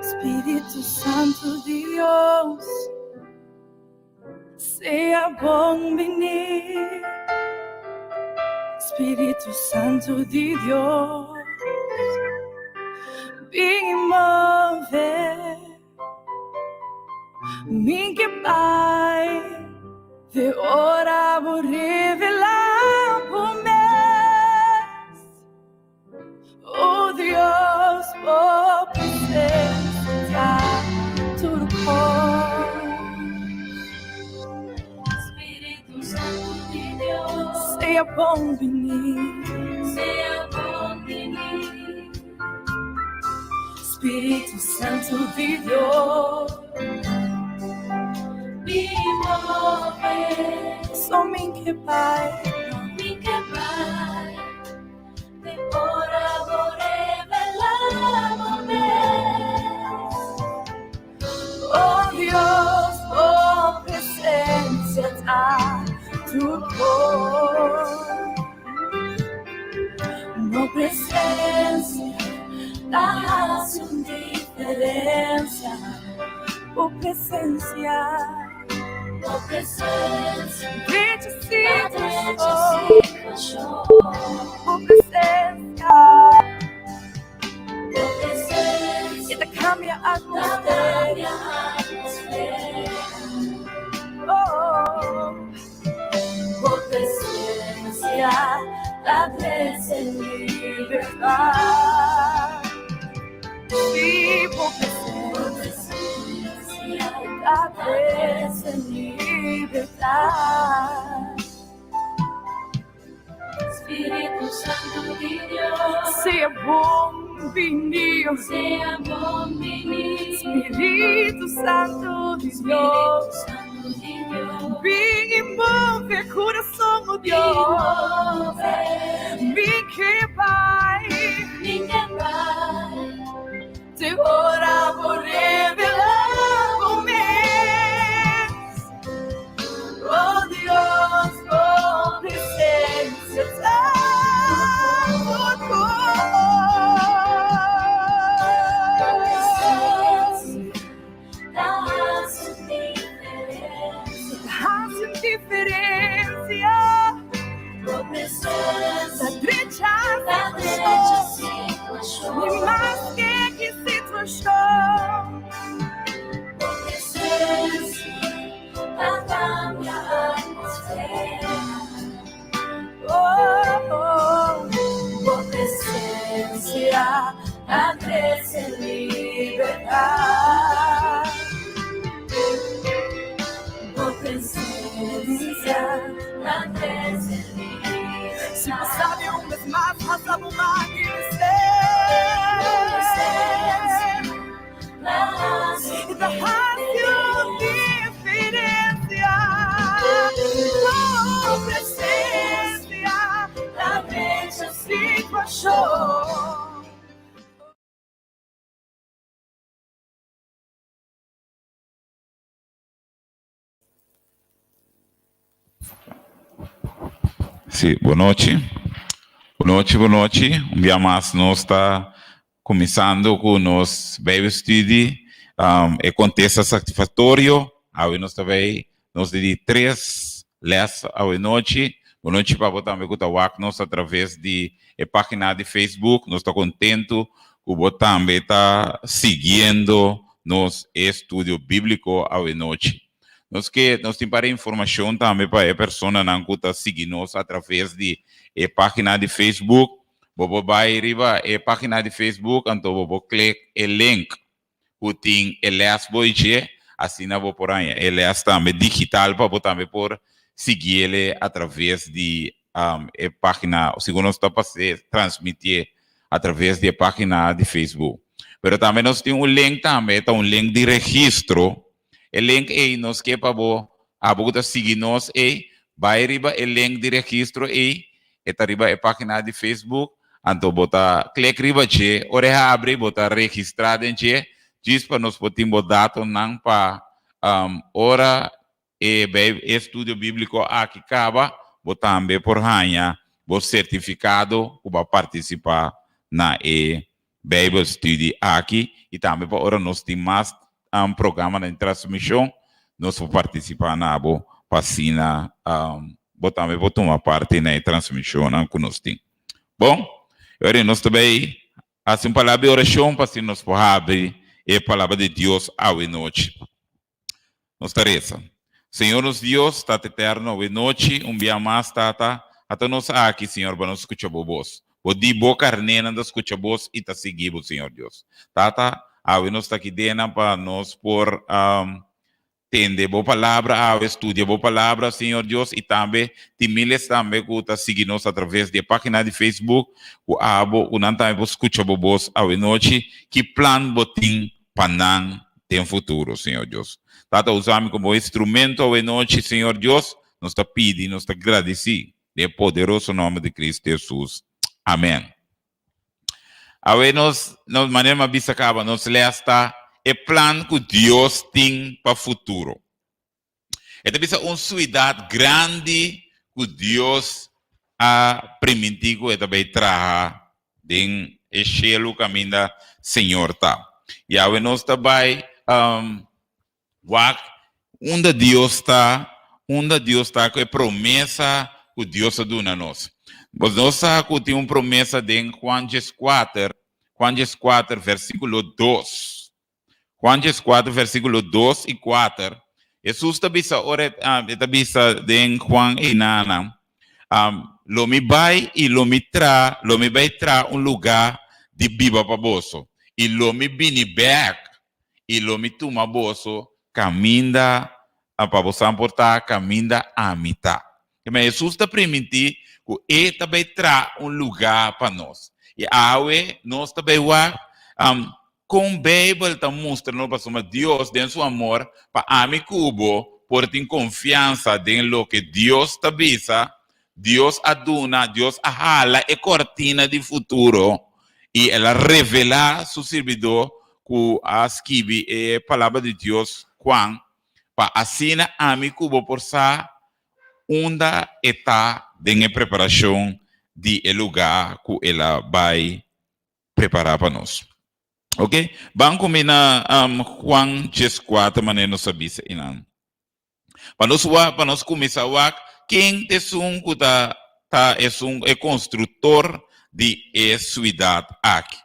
Spiritu Santu di Dios, sea bon bini. Spiritu Santu di Dios, bin move. Mi ke bai te ora bo revelá bo mes. Oh Dios, bo presencia tur kos. Spiritu Santu di Dios, Sea bon bini. Sea bon bini. Spiritu Santu di Dios, Bin move. So mi ke bai. Mi ke bai. Te ora bo revelá bo mes. Oh Dios, bo presencia ta tur kos. Bo presencia ta hasi un diferencia. Bo presencia, Bo presencia drecha ta drecha situacion. situacion. Bo presencia, Bo presencia e ta cambia ta atmosfera. cambia atmosfera. Oh. Bo presencia ta trece libertad. Sí, bo Bo presencia presencia ta ta trece trece libertad. Spiritu Santu di Dios, Sea bon bini. Sea bon bini. Spiritu Santu di Spiritu Dios, Santu di Dios, bin y move curason, oh Bin Dios. move. Mi ke bai. Mi ke bai. Te ora bo revelá bo mes. Oh Dios, bo presencia ta tur Bo kos. presencia ta hasi un diferencia. Hasi un diferencia. Bo presencia Ta drecha ta drecha situacion. situacion. Ni maske ki situacion. Bo presencia ta cambia atmosfera. Oh, Bo presencia ta trece libertad. Bo presencia ta trece Si bo libertad. sabi un bes mas, halsa bo man y Bo presencia ta hasi un Ta hasi un diferencia. diferencia. Bo Bo presencia presencia ta drecha situacion. Sí, bon nochi. Bon nochi, bon nochi. Un bia mas nos ta kuminsando ku nos Bijbelstudie. E kontesta satisfaktorio. Awe nos ta bai nos di tres les awe nochi. Bon nochi pa bo tambe ku ta wak nos atraves di e página di Facebook. Nos ta kontentu ku bo tambe ta siguiendo nos estudio bíbliko awe nochi. Nos ke nos tin para informashon tambe pa e personanan ku ta sigui nos atraves di e página di Facebook. Bo por bai riba e página di Facebook anto bo por klik e link ku tin e les bo dje, asina bo por haña e les tambe digital pa bo tambe por siguiele atraves di e página, segun nos ta pas'é transmitié atraves di e página di Facebook. Pero tambe nos tin un link tambe, ta un link di registro. E link ei nos ke pa bo, abo ku ta sigui nos ei, bai riba e link di registro ei, e ta riba e página di Facebook, anto bo ta klik riba dje, ora e habri bo ta registrá den dje, djis pa nos por tin bo datonan pa Ora e estudio bíbliko aki kaba, bo tambe por haña bo sertifikado ku bo a partisipá na e Bijbelstudie aki i tambe pa ora nos tin mas programanan di transmishon, nos por partisipá na bo pa asina bo tambe por tuma parti na e transmishonnan ku nos tin. Bon, e ora nos ta bai hasi un palabra di orashon pa asina nos por habri e Palabra di Dios awe nochi. Nos ta resa. Señor nos Dios, Tata Eterno, awe nochi, un bia mas, Tata, ata nos aki, Señor, pa nos skucha Bo bos. Bo di Bo karnénan ta skucha Bos i ta sigui Bo, Señor Dios. Tata, awe nos ta aki denan pa nos por tende Bo palabra awe, studia Bo palabra, Señor Dios, i tambe tin miles tambe ku ta sigui nos atraves di e página di Facebook, ku abo, ku nan tambe por skucha Bo bos awe nochi. Ki plan Bo tin pa nan den futuro, Señor Dios. Tata, usa mi como instrumento awe nochi, Señor Dios. Nos ta pidi, nos ta gradeci den e poderoso nomber di Cristo Jesus. Amen. Awe nos, nos manera mi a bisa caba, nos les ta e plan cu Dios tin pa futuro. E ta bisa un suidat grandi ku Dios a primintí ku e ta bai traha den e shelu kaminda Señor ta. I awe nos ta bai wak unda Dios ta, unda Dios ta ku e promesa ku Dios a duna nos. Bos nos sa ku tin un promesa den Juan dieskuater, Juan dieskuater versíkulo dos. Juan dieskuater versíkulo dos i kuater, Hesus ta bisa ora e ta bisa den Juan einanan, Lo mi bai i lo mi tra, lo mi bai tra un lugá di biba pa boso, i lo mi bini bèk i lo mi tuma boso kaminda pa bosan por ta kaminda ami ta. Kema Hesus ta primintí ku e ta bai tra un lugá pa nos. I awe nos ta bai wak Kon Beibel ta mustra nos pasobra Dios den su amor pa ami ku bo por tin konfiansa den loke Dios ta bisa? Dios a duna, Dios a hala e kortina di futuro i el a revelá su sirbidó ku a skibi e Palabra di Dios, Juan, pa asina ami ku bo por sa unda e ta den e preparashon di e lugá ku el a bai prepará pa nos. Ok, ban ku mi na um, Juan 14 manera nos a bisa einan. Pa nos wak, pa nos kuminsá wak ken ta esun ku ta ta esun e konstruktor di e suidat aki.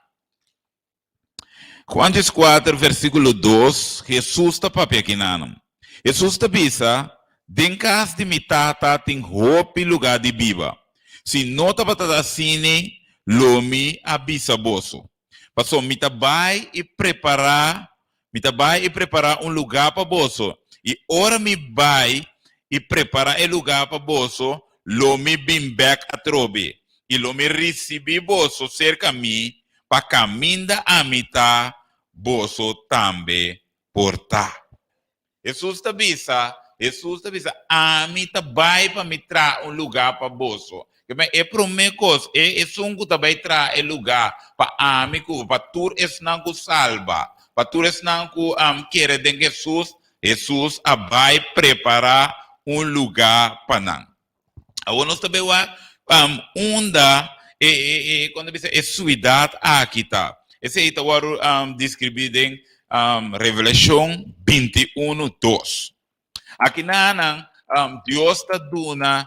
Juan 14 versíkulo 2, Hesus ta papia kinanan. Hesus ta bisa, Den kas di mi Tata tin hopi lugá di biba. Si no tabata asina, lo mi a bisa boso. Pasobra mi ta bai i prepará, mi ta bai i prepará un lugá pa boso. I ora mi bai i prepará e lugá pa boso, lo mi bin bèk atrobe, i lo mi risibí boso serka mi, pa kaminda ami ta, boso tambe por ta. Hesus ta bisa, Hesus ta bisa, Ami ta bai pa mi traha un lugá pa boso. Ke men, e promé kos, e esun ku ta bai traha e lugá pa ami ku pa tur esnan ku salba, pa tur esnan ku kere den Hesus, Hesus a bai prepará un lugá pa nan. Awor nos ta bay wak unda e e e kon ta bisa e suidat aki ta. Esei ta wòrdu deskribí den Revelashon 21 dos. Akinanan Dios ta duna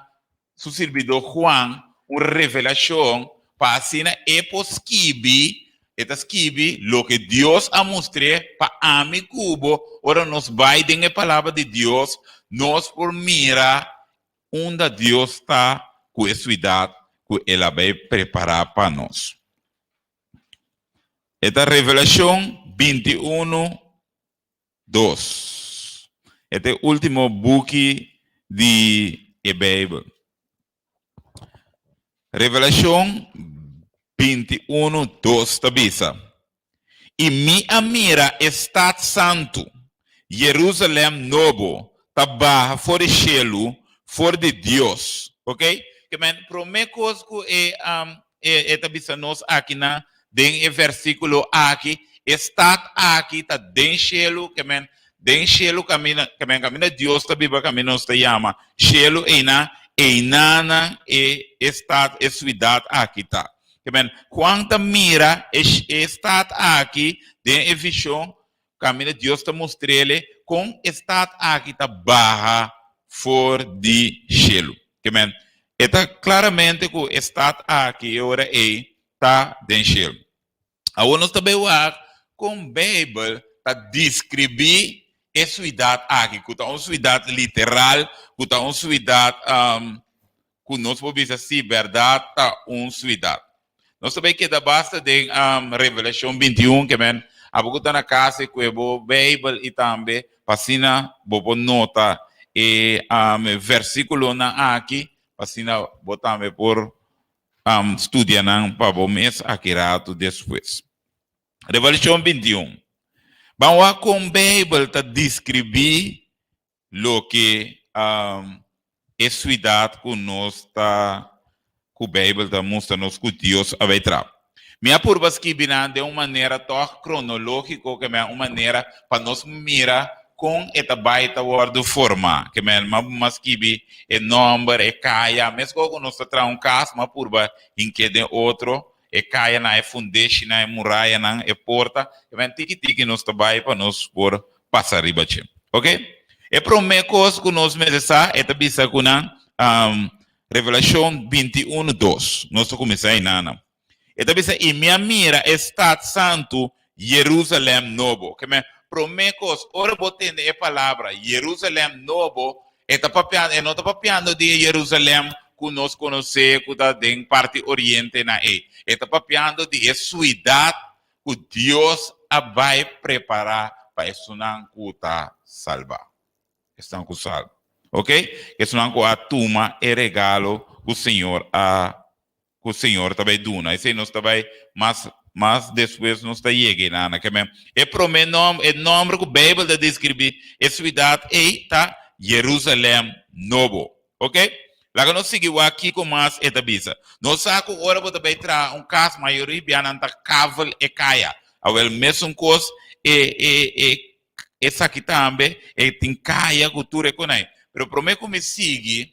su sirbidó Juan un revelashon pa asina e por skibi, e ta skibi loke Dios a mustr'é pa ami ku bo ora nos bai den e Palabra di Dios nos por mira Unda Dios ta ku e suidat ku el a bai prepará pa nos? E ta Revelashon 21, dos. E ta e último buki di e Beibel. Revelashon 21, dos ta bisa, I mi a mira e stat santu, Jerusalèm nobo, ta baha for di shelu, for di Dios. Ok? Ke men, promé kos ku e, e ta bisa nos akinan den e versíkulo aki, e stat aki ta den shelu, ke men, Den shelu kaminda, kaminda Dios ta biba, kaminda nos ta yama shelu einan, einanan e e stat, e suidat aki ta. Ke men, Juan ta mira e e stat aki den e vishon, kaminda Dios ta mustr'ele kon e stat aki ta baha for di shelu. Ke men, e ta klaramente ku e stat aki e ora ei ta den shelu. Awor nos ta bai wak kon Beibel ta deskribí e suidat aki, ku ta un suidat literal, ku ta un suidat ku nos por bisa si bèrdat ta un suidat. Nos ta bai keda basta den Revelashon 21, ke men abo ku ta na kas e kue bo Beibel i tambe pa asina bo por nota e versíkulonan aki, pa asina bo tambe por Studia nan pa bo mes aki ratu despues. Revelashon 21. Ban wak kon Beibel ta deskribí loke e suidat ku nos ta ku Beibel ta mustra nos ku Dios a bai traha. Mi a purba skibi nan den un manera tòg kronológiko, ke men un manera pa nos mira kon e ta bai ta wòrdu formá. Ke men m'a skibi e nòmber, e kaya, meskos ku nos ta traha un kas, m'a purba hink'é den otro, e kayanan, e fundeshinan, e murayanan, e porta. Ke men tiki tiki nos ta bai pa nos por pasa riba dje. Oke? E promé kos ku nos mester sa, e ta bisa ku nan, Revelashon 21, dos. Nos ta kuminsá einan. E ta bisa, I mi a mira e stat santu, Jerusalèm nobo. Ke men, promé kos, ora bo tende e palabra Jerusalèm nobo, e ta papiando, e no ta papiando di e Jerusalèm ku nos konosé ku ta den parti oriente na ei. E ta papiando di e suidat ku Dios a bai prepará pa esunnan ku ta salbá. Esnan ku salba. Oke? Esunnan ku a tuma e regalo ku Señor a ku Señor ta bai duna. Esei nos ta bai mas mas despues nos ta yega einan. Ke men e promé nòmber, e nòmber ku Beibel ta deskribí e siudat ei ta Jerusalèm Nobo. Oke? Laga nos sigui wak kiko mas e ta bisa. Nos sa ku ora bo ta bai traha un kas mayoria bianan ta kavel e kaya. Awel mesun kos e e e esaki tambe e tin kaya ku tur e konai. Pero promé ku mi sigui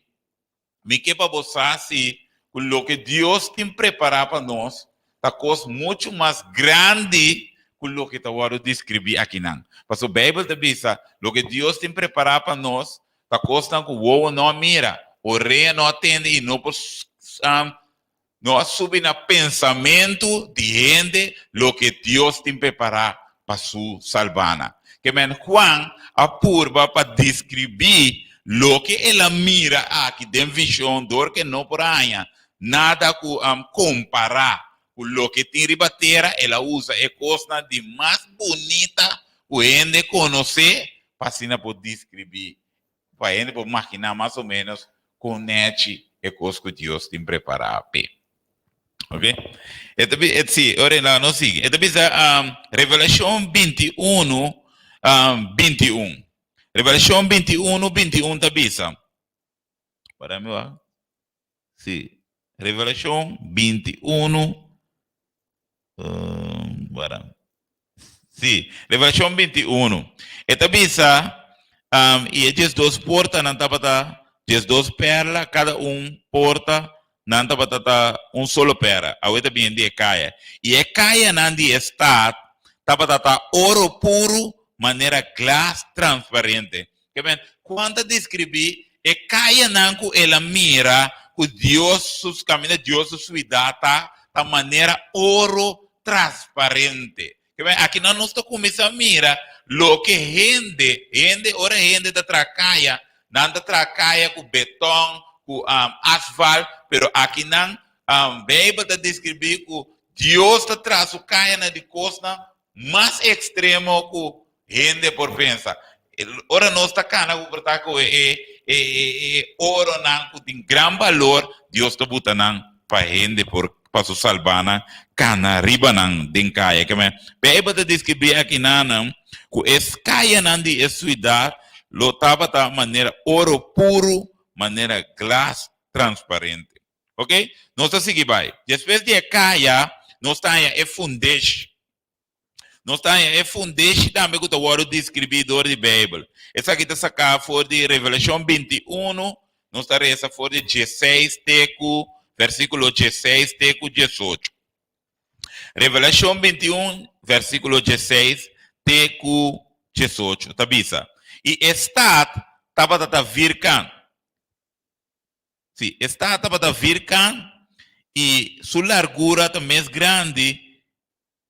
Mi ke pa bo sa si ku loke Dios tin prepará pa nos ta kos muchu mas grandi ku loke ta wòrdu deskribí akinan. Pasobra Beibel ta bisa, loke Dios tin prepará pa nos ta kosnan ku wowo no a mira, orea no a tende i no por No a subi na pensamentu di hende loke Dios tin prepará pa su salbana. Ke men Juan a purba pa deskribí loke el a mira aki den vishon dor ke no por a haña nada ku kompará ku loke tin riba tera, el a usa e kosnan di mas bunita ku hende konosé pa asina por deskribí Pa hende por maginá mas o ménos kon nèchi e kos ku Dios tin prepará p'e. Ok? E ta bi, e, sí, ora laga nos sigui. E ta bisa Revelashon 21, 21. Revelashon 21, 21 ta bisa. Para mi wak. Sí. Revelashon 21, wara. Sí, Revelashon 21. E ta bisa, um, i e 12 portanan tabata 12 perla, kada un porta nan tabata ta un solo perla. Awe ta bien di e kaya. I e kayanan di e stat tabata ta oro puru manera glas transparente. Ke men, Juan ta deskribí e kayanan ku el a mira ku Dios su kaminda Dios su suidat ta, ta manera oro transparente. Ke men, akinan nos ta kuminsá mira loke hende, hende, ora hende ta traha kaya, nan ta traha kaya ku beton, ku asfalt, pero akinan Beibel ta deskribí ku Dios ta traha su kayanan di kosnan mas ekstremo ku hende por pensa. Ora nos ta kana ku por ta ku e e e oronan ku tin gran balor, Dios ta buta nan pa hende por pa su salbá nan kana riba nan den kaya. Ke men Beibel ta deskribí akinanan ku e kayanan di e siudat lo tabata manera oro puru, manera glas transparente. Ok, nos ta sigui bai. Despues di e kaya, nos ta haña e fundeshi. Nos ta haña e fundeshi tambe ku ta wòrdu deskribí dor di Beibel. Esaki ta saká for di Revelashon bintiunu, nos ta resa for di diesseis te ku versíkulo diesseis te ku diesocho. Revelashon bintiun, versíkulo diesseis te ku diesocho ta bisa, I e stat tabata ta virkan. Sí, e stat tabata virkan i su largura ta mes grandi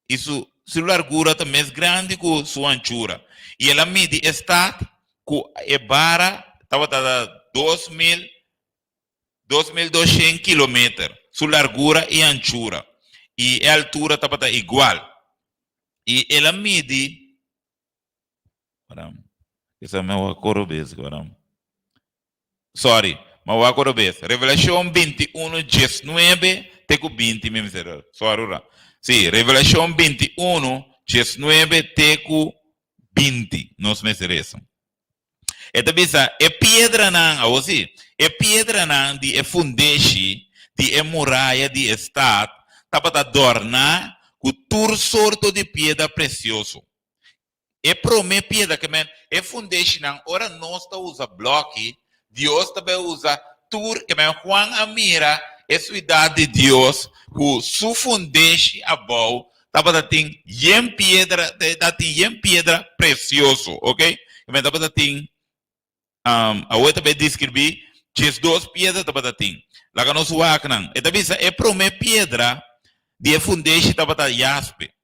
i su su largura ta mes grandi ku su anchura. I el a midi e stat ku e bara tabata ta dos mil 2200 kilometer, su largura i anchura, i e altura tabata igual. I el a midi, Esa mi a koro bes, Sorry, ma wak ora bes. Revelashon bintiunu diesnuebe te ku binti mi mester. Sorry ora. Sí, Revelashon bintiunu diesnuebe te ku binti nos mester resa. E ta bisa, e piedranan, awor sí, e piedranan di e fundeshi di e muraya di e stat tabata dòrná ku tur sorto di piedra presioso. E promé piedra ke men e fundeshinan ora nos ta usa blòki, Dios ta bai usa tur ke men Juan a mira e suidat di Dios ku su fundeshi abou tabata tin yen piedra tabatin yen piedra presioso ok ke men tabata tin Awor e ta bai deskribí diesdos piedra tabata tin. Laga nos wak nan. E ta bisa e promé piedra di e fundeshi tabata jaspe.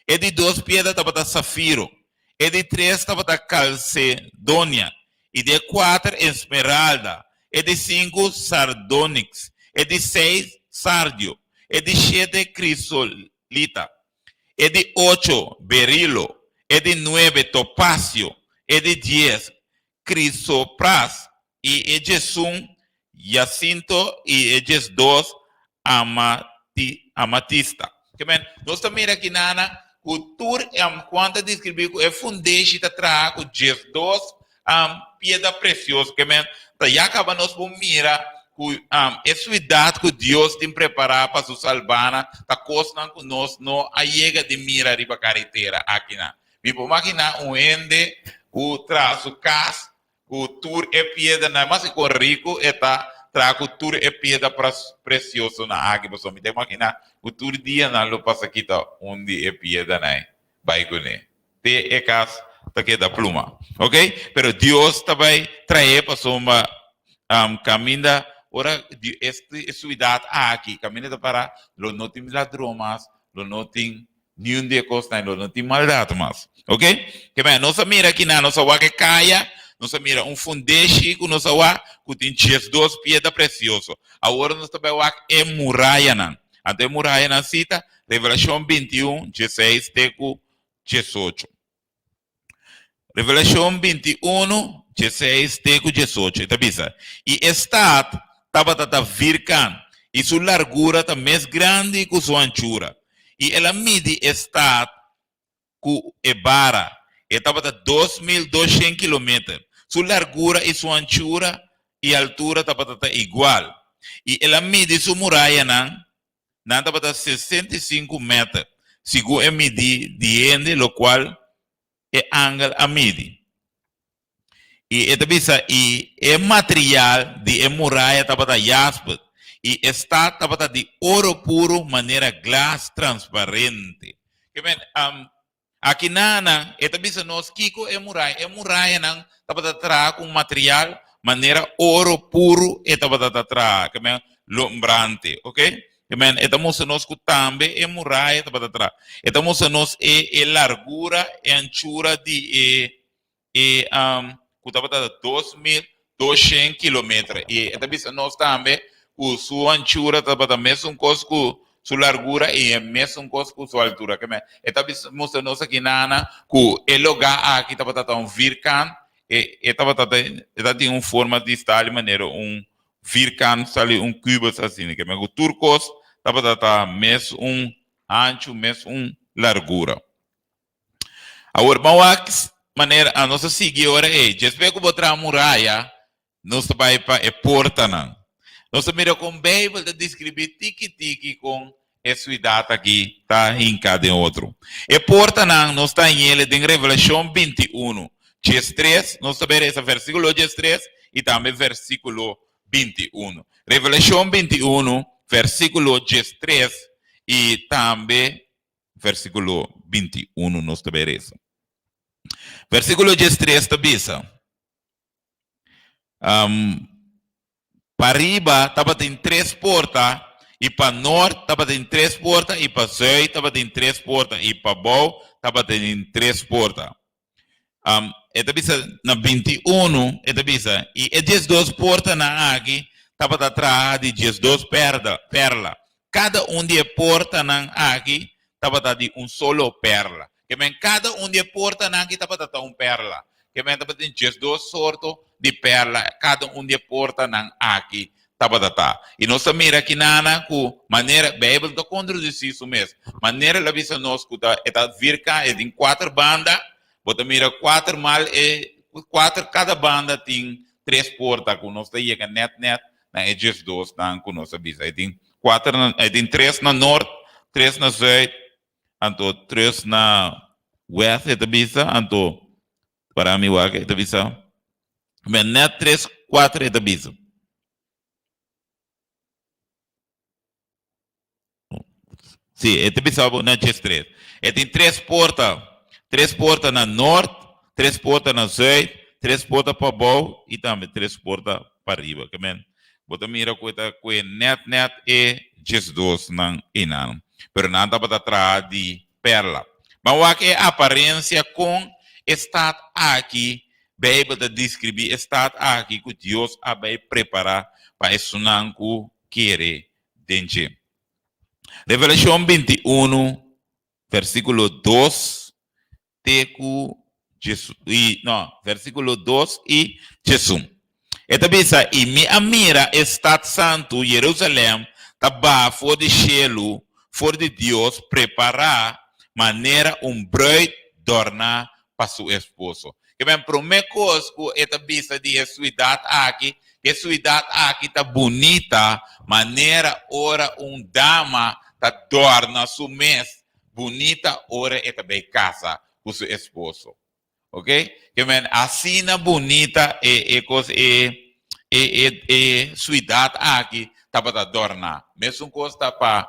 E di dos piedra tabata safiro. E di tres tabata kalsedonia. I di e kuater esmeralda. E di sinku sardoniks. E di seis sardio. E di shete krisolita. E di ocho, berilo, e di nuebe, topasio, e di dies, krisopras, i e diesun, yasinto, i e diesdos, amatista. Ke men, nos ta mira aki nana ku tur Juan ta deskribí ku e fundeshi ta traha ku diesdos piedra presioso. Ke men, ta ya kaba nos por mira ku e suidat ku Dios tin prepará pa su salbana ta kosnan ku nos no a yega di mira riba karetera akinan. Mi por maginá un hende ku traha su kas ku tur e piedranan, maske kon riku e ta, traha ku tur e piedra presiosonan aki, pasobra mi ta imaginá ku tur dia nan lo pasa kita un di e piedranan ei bai kuné. Te e kas ta keda pluma. Ok? Pero Dios ta bai trae pasobra kaminda ora e suidat aki kaminda ta para lo no tin ladron mas, lo no tin niun di e kosnan, lo no tin maldat mas. Ok? Ke men nos a mira kinan, nos a wak e kaya, nos a mira un fundeshi ku nos a wak ku tin diesdos piedra presioso. Awor nos ta bai wak e murayanan. Anto e murayanan si ta Revelashon bintiun, dieseis te ku diesocho. Revelashon bintiunu, dieseis te ku diesocho, e ta bisa, I e stat tabata ta virkan, i su largura ta mes grandi ku su anchura. I el a midi e stat ku e bara, e tabata 2200 kilometer. Su largura i su anchura i altura tabata ta igual. I el a midi su murayanan, Nan tabata 65 meter, segun e midí di hende lokual e angel a midi. I e ta bisa, I e material di e muraya tabata jasper, i e stat tabata di oro puru manera glas transparente. Ke men, Aki nana e ta bisa nos kiko e muraya. E murayanan tabata traha ku un material manera oro puru e tabata ta traha, ke men lombrante, ok. Ke men e ta mustra nos ku tambe e muraya tabata traha. E ta mustra nos e e largura, e anchura di e e ku tabata 2200 kilometer i e ta bisa nos tambe ku su anchura tabata mesun kos ku su largura i e mesun kos ku su altura. Ke men e ta bisa mustra nos aki nana ku e lugá aki tabata ta un vierkant e e tabata ta e ta tin un forma di stali manera un vierkant sali un kubus asina. Ke men ku tur kos tabata ta mes un hanchu mes un largura. Awor ban wak manera a nos a sigui ora ei. Despues ku bo traha muraya, nos ta bai pa e portanan. Nos ta mira kon Beibel ta deskribí tiki tiki kon e siudat aki ta hinká den otro. E portanan nos ta hañ'el den Revelashon 21, 13, nos ta bai resa versíkulo 13 i tambe versíkulo 21. Revelashon 21, versíkulo 13 i tambe versíkulo 21 nos ta bai resa. Versíkulo 13 ta bisa, Um, pariba tabatin tres porta, i pa nort tabatin tres porta, i pa zuid tabatin tres porta, i pa bou tabatin tres porta. Um, e ta bisa na 21, e ta bisa, i e 12 portanan aki tabata traha di 12 perda, perla. Kada un di e portanan aki tabata di un solo perla. Ke men kada un di e portanan aki tabata ta un perla. Ke men tabatin 12 sorto di perla kada un di e portanan aki tabata ta. I nos ta mira kinana ku manera Beibel ta kontradisí su mes. Manera el a bisa nos ku ta e ta virka e tin kuater banda, bo ta mira kuater mal e kuater kada banda tin tres porta ku nos ta yega nèt nèt na e 12 nan ku nos a bisa. E tin kuater na e tin tres na nort, tres na zùit, anto tres na wèst e ta bisa, anto para mi wak e ta bisa men nèt tres kuater e ta bisa. Sí, e ta bisa bo na 13. E tin tres porta. Tres porta na nort, tres porta na zuid, tres porta pa bou i tambe tres porta pa riba. Ke men, bo ta mira ku e ta kue nèt nèt e 12 nan einan. Pero nan tabata traha di perla. Ban wak e aparensia kon e stat aki, Beibel ta deskribí e stat aki ku Dios a bai prepará pa esunnan ku kere den dje. Revelashon 21, versíkulo 2 te ku i, no, versíkulo 2 i 11. E ta bisa, I mi a mira e stat santu, Jerusalèm, ta baha for di shelu, for di Dios, prepará manera un brùit dòrná pa su esposo. Ke men promé kos ku e ta bisa di e suidat aki, ku e suidat aki ta bunita manera ora un dama ta dòrna su mes bunita ora e ta bai kasa ku su esposo. Ok? Ke men asina bunita e e kos e e e e suidat aki tabata dòrná. Mesun kos ta pa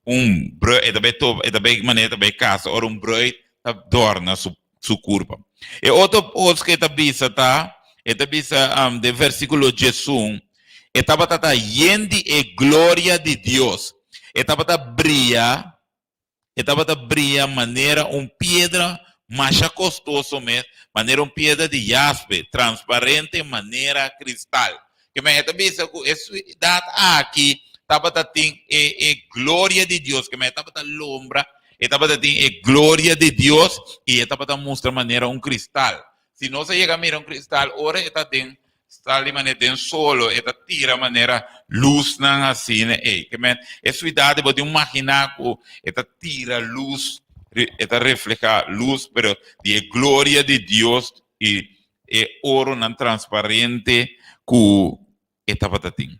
un brùit, e ta bai topa, e ta bai manera e ta bai kasa ora un brùit ta dòrna su su kurpa. E otro kos ku e ta bisa ta, e ta bisa den versíkulo 11, e tabata ta yen di e gloria di Dios, e tabata bria, e tabata bria manera un piedra masha kostoso mes, manera un piedra di jaspe, transparente manera kristal. Ke men e ta bisa ku e siudat aki tabata tin e e gloria di Dios, ke men e tabata lombra, e tabata tin e gloria di Dios i e tabata mustra manera un kristal. Si nos a yega mira un kristal ora e ta den stal di manera den solo, e ta tira manera lusnan asina ei. Ke men e siudat bo tin maginá ku e ta tira lus, e ta reflehá lus pero di e gloria di Dios i e oronan transparente ku e tabata tin.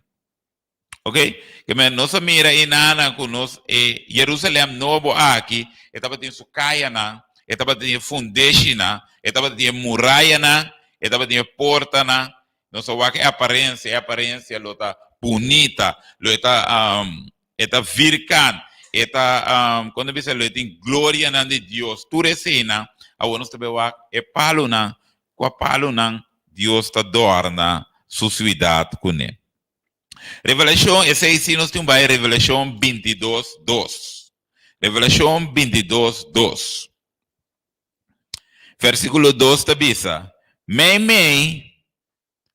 Ok? Ke men nos a mira e nana ku nos e Jerusalem nobo aki, e tabatin su kayanan, e tabatin e fundeshinan, e tabatin e murayanan, e tabatin e portanan. Nos a wak e aparensia, e aparensia lo ta bunita, lo e ta um, e ta virkan, e ta um, kon ta bisa, lo e tin glorianan di Dios. Tur eseinan, awor nos ta bai wak e palonan, kua palonan Dios ta dòrna su siudat kuné. Revelashon, esei si nos tin bai Revelashon 22, 2. Revelashon 22, 2. Versíkulo 2 ta bisa, Meimei,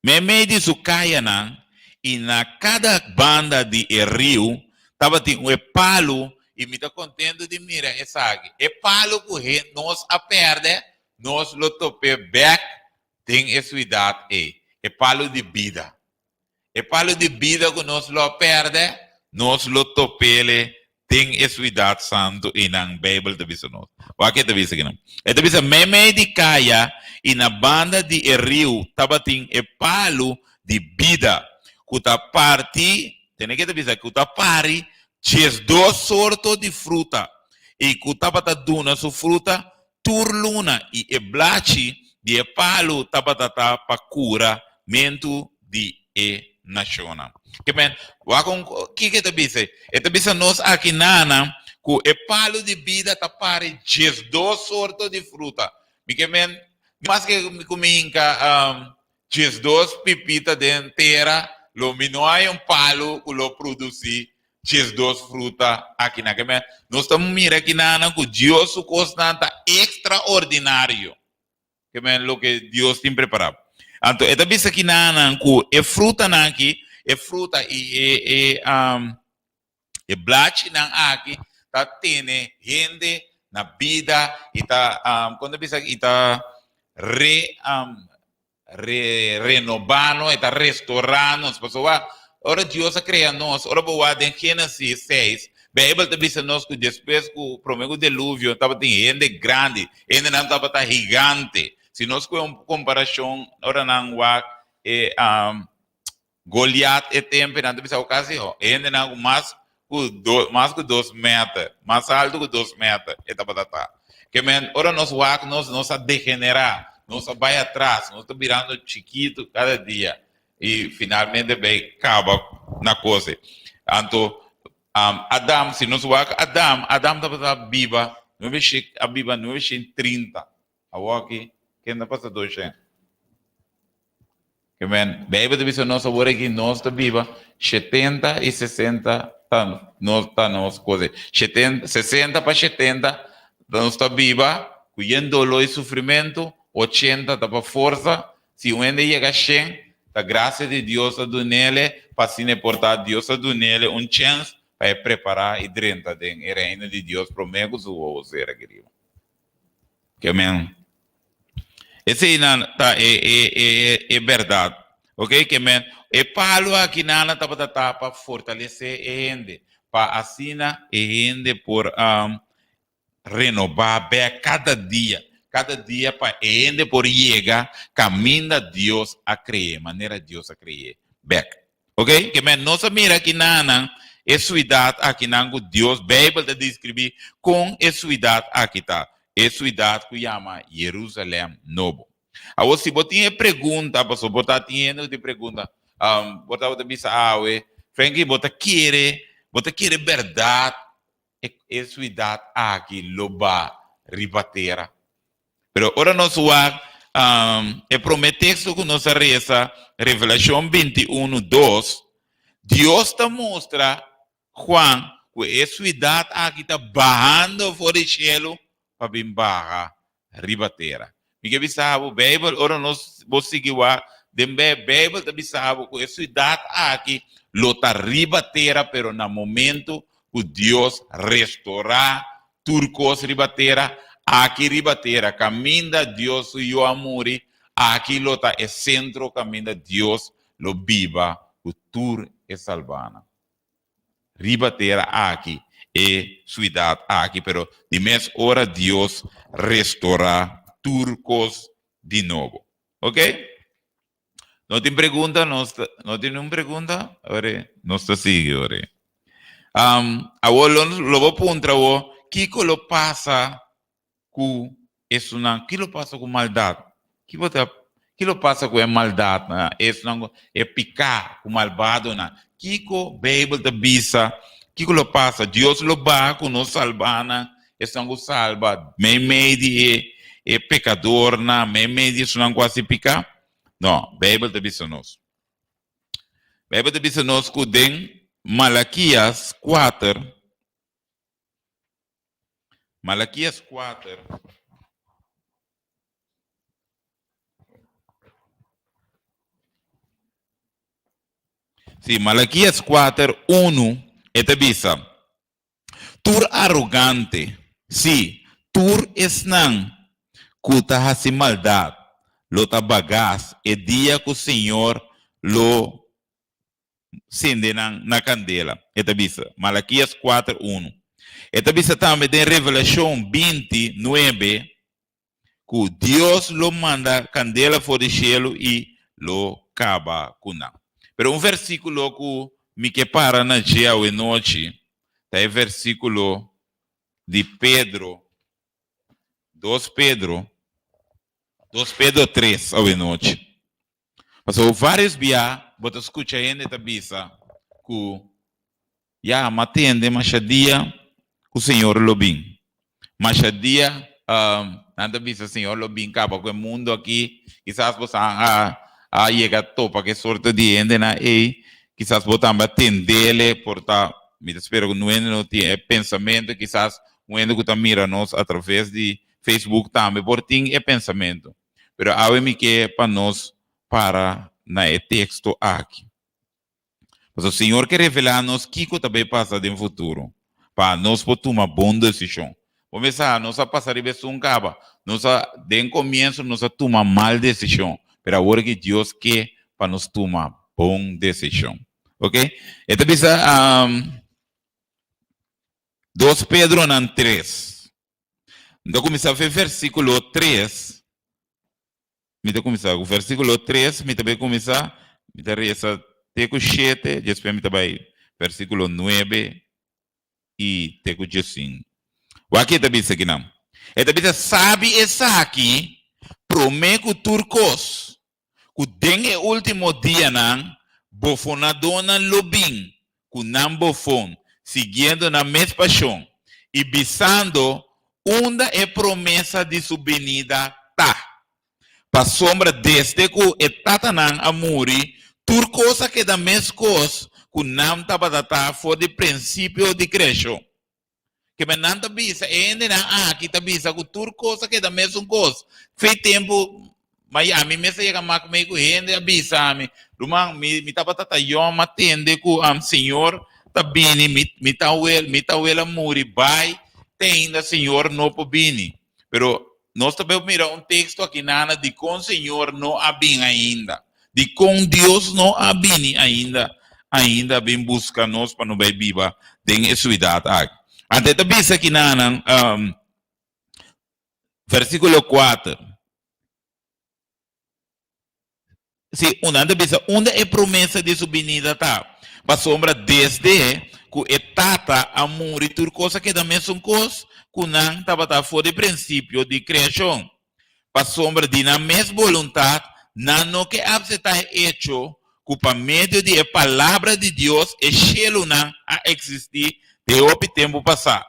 meimei di su kayanan i na kada banda di e riu tabatin un e palu, i mi ta kontentu di mira esaki, e palu ku nos a pèrdè, nos lo top'é bèk den e siudat ei, e palu di bida. E palu di bida ku nos lo a pèrdè, nos lo top'ele den e siudat santu einan, Beibel ta bisa nos. Wak e ta bisa kinan. E ta bisa, Meimei di kaya i na banda di e riu tabatin e palu di bida ku ta parti, tene ke ta bisa, ku ta pari. 12 sorto di fruta i ku tabata duna su fruta tur luna i e blachi di e palu tabata ta pa kura mentu di e nashonnan. Ke men, wak un kiko e ta bisa? E ta bisa nos aki nana ku e palu di bida ta pari 12 sorto di fruta. Mi ke men, maske ku mi hinka 12 pipita den tera, lo mi no hay un palu ku lo produsí 12 fruta aki nan. Ke men, nos ta mira aki nan ku Dios su kosnan ta ekstraordinario. Ke men loke Dios tin prepará. Anto e ta bisa aki nan ku e frutanan aki, e fruta i e e e blachinan aki ta tene hende na bida i ta kon ta bisa i ta re re renobá nos, e ta restorá nos. Pasobra ora Dios a krea nos, ora bo wak den Génesis seis, Beibel ta bisa nos ku despues ku promé ku deluvio tabatin hende grandi, hendenan tabata higante. Si nos kohe un komparashon ora nan wak e Goliat e tempe nan ta bisa ku kasi hendenan ku mas ku dos mas ku dos meter, mas altu ku dos meter e tabata ta. Ke men ora nos wak nos nos a degenerá, nos a bai atras, nos ta birando chikitu kada dia i finalmente bai kaba na kos. Anto Adam, si nos wak Adam, Adam tabata biba nuebe a biba 930. Awoki, ken ta pasa 200? Ke men, Beibel ta bisa nos awor aki nos ta biba 70 i 60 ta nos ta nos kos ei. 70, 60 pa 70 nos ta biba ku yen doló i sufrimentu, 80 ta pa forsa, si un hende yega shen ta grasia di Dios a dunele pa asina e por ta Dios a dunele un chèns pa e prepará i drenta den e reino di Dios promé ku su wowo sera aki riba. Ke men, eseinan ta e e e e bèrdat. Oke, ke men, e palu aki nan tabata ta pa fortalesé e hende, pa asina e hende por renobá bèk kada dia, kada dia pa e hende por yega kaminda Dios a kre'é, manera Dios a kre'é bèk. Ok, ke men nos a mira aki nanan e suidat akinan ku Dios, Beibel ta deskribí kon e suidat aki ta, e suidat ku yama Yerusalèm Nobo. Awor si bo tin e pregunta, pasobra bo ta tin hende ku tin pregunta, bo tabata bisa awe, Frenkie bo ta kere, bo ta kere bèrdat e suidat aki lo ba riba tera? Pero ora nos wak e promé teksto ku nos a resa, Revelashon 21, 2, Dios ta mustra Juan ku e suidat aki ta bahando for di shelu pa bin baha riba tera. Mi ke bisa bo, Beibel, ora nos bo sigui wak den Beibel ta bisa bo ku e suidat aki lo ta riba tera, pero na momento ku Dios restorá Tur kos riba tera, aki riba tera, kaminda Dios su Yu a muri, aki lo ta e sentro kaminda Dios lo biba ku tur e salbanan. Riba tera aki, e suidat aki, pero di mes ora Dios restorá tur kos di nobo. Oke? No tin pregunta? Nos ta, no tin un pregunta? Ore, nos ta sigui, ore. Um, awor lo, lo bo puntra wo, kiko lo pasa ku esunnan? Ki lo pasa ku maldat? Ki bo ta, ki lo pasa ku e maldat na esunnan ku e piká, ku malbadonan? Kiko Beibel ta bisa? Kiko lo pasa? Dios lo baha ku nos salbanan, esunnan ku salba meimei di e e pekadornan, meimei di esunnan ku hasi piká? No, Beibel ta bisa nos. Beibel ta bisa nos ku den Malakias kuater, Malakias kuater, si, Malakias kuater, unu, e ta bisa, Tur arogante, sí, tur esnan ku ta hasi maldat, lo ta bagas e dia ku Señor lo sende nan na kandela, e ta bisa. Malakias kuater, unu. E ta bisa tambe den Revelashon 20, nuebe, ku Dios lo manda kandela for di shelu i lo kaba ku nan. Pero un versíkulo ku mi ke para na dje awenochi. Ta e versíkulo di Pedro, dos Pedro, dos Pedro tres awe nochi. Pasobra vários bia bo ta skucha hende ta bisa ku ya m'a tende masha dia ku Señor lo bin. Masha dia nan ta bisa Señor lo bin kaba ku e mundu aki. Kisas bo sa a a yega topa ku e sorto di hendenan ei. Kisas bo tambe a tendele por ta mi ta spera ku nuende no tin e pensamentu. Kisas un hende ku ta mira nos atraves di Facebook tambe por tin e pensamentu. Pero awe mi ke pa nos para na e teksto aki. Pasobra Señor ke revelá nos kiko ta bai pasa den futuro, pa nos por tuma bon desishon. Bo mester sa, nos a pasa riba esun kaba. Nos a, den komienso nos a tuma mal desishon, pero awor ki Dios ke pa nos tuma bon desishon. Ok? E ta bisa, Dos Pedronan tres. Mi ta kuminsá fe versíkulo tres. Mi ta kuminsá ku versíkulo tres, mi ta bai kuminsá, mi ta resa te ku shete, despues mi ta bai versíkulo nuebe i te ku diesinku. Wak ke e ta bisa kinan. E ta bisa, Sabi esaki promé ku tur kos, ku den e último dianan bofonadónan lo bin ku nan bofon, siguiendo nan mes pashon, i bisando, Unda e promesa di su binida ta? Pasobra desde ku e tatanan a muri, tur kos a keda meskos ku nan tabata ta for di prinsipio di kreashon. Keme nan ta bisa, e hendenan aki ta bisa ku tur kos a keda mesun kos. Fe tempu, ma ami mes a yega mak mei ku hende a bisa mi, Ruman, mi mi tabata ta yòn, m'a tende ku Señor ta bini, mi mi tawel mi tawel a muri bai, te ainda Señor no por bini. Pero nos ta bai mira un teksto aki nana dikon Señor no a bin ainda, dikon Dios no a bini ainda, ainda bin buska nos pa no bai biba den e suidat aki. Anto e ta bisa aki nanan, versíkulo kuater. Sí, un nan ta bisa, unda e promesa di su binida ta? Pasobra desde ku e Tata a muri tur kos a keda mesun kos ku nan tabata for di prinsipio di kreashon. Pasobra di nan mes boluntat nan no ke apseptá e echo ku pa medio di e Palabra di Dios e shelunan a eksistí den hopi tempu pasá.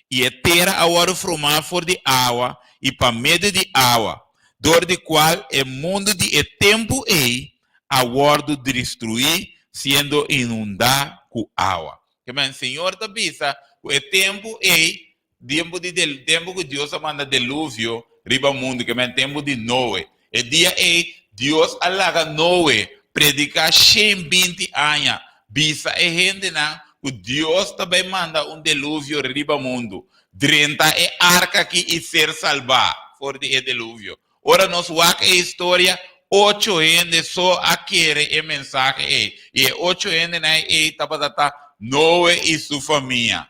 I e tera a wòrdu formá for di awa i pa medio di awa, dor di kual e mundu di e tempu ei a wòrdu destruí siendo inundá ku awa. Ke men, Señor ta bisa ku e tempu ei, tempu di tempu ku Dios a manda deluvio riba mundu, ke men tempu di Noe. E dia ei Dios a laga Noe prediká 120 aña, bisa e hendenan ku Dios ta bai manda un deluvio riba mundu. Drenta e arka aki i ser salbá for di e deluvio. Ora nos wak e historia, ocho hende so a kere e mensahe ei, i e ocho hendenan ei tabata ta Noe i su famia.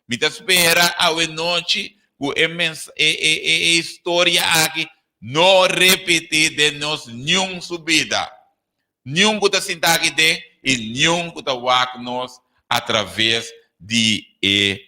Mi ta spera awe nochi ku e mens e e e historia aki no repití den nos niun su bida. Niun ku ta sinta aki den i niun ku ta wak nos atraves di e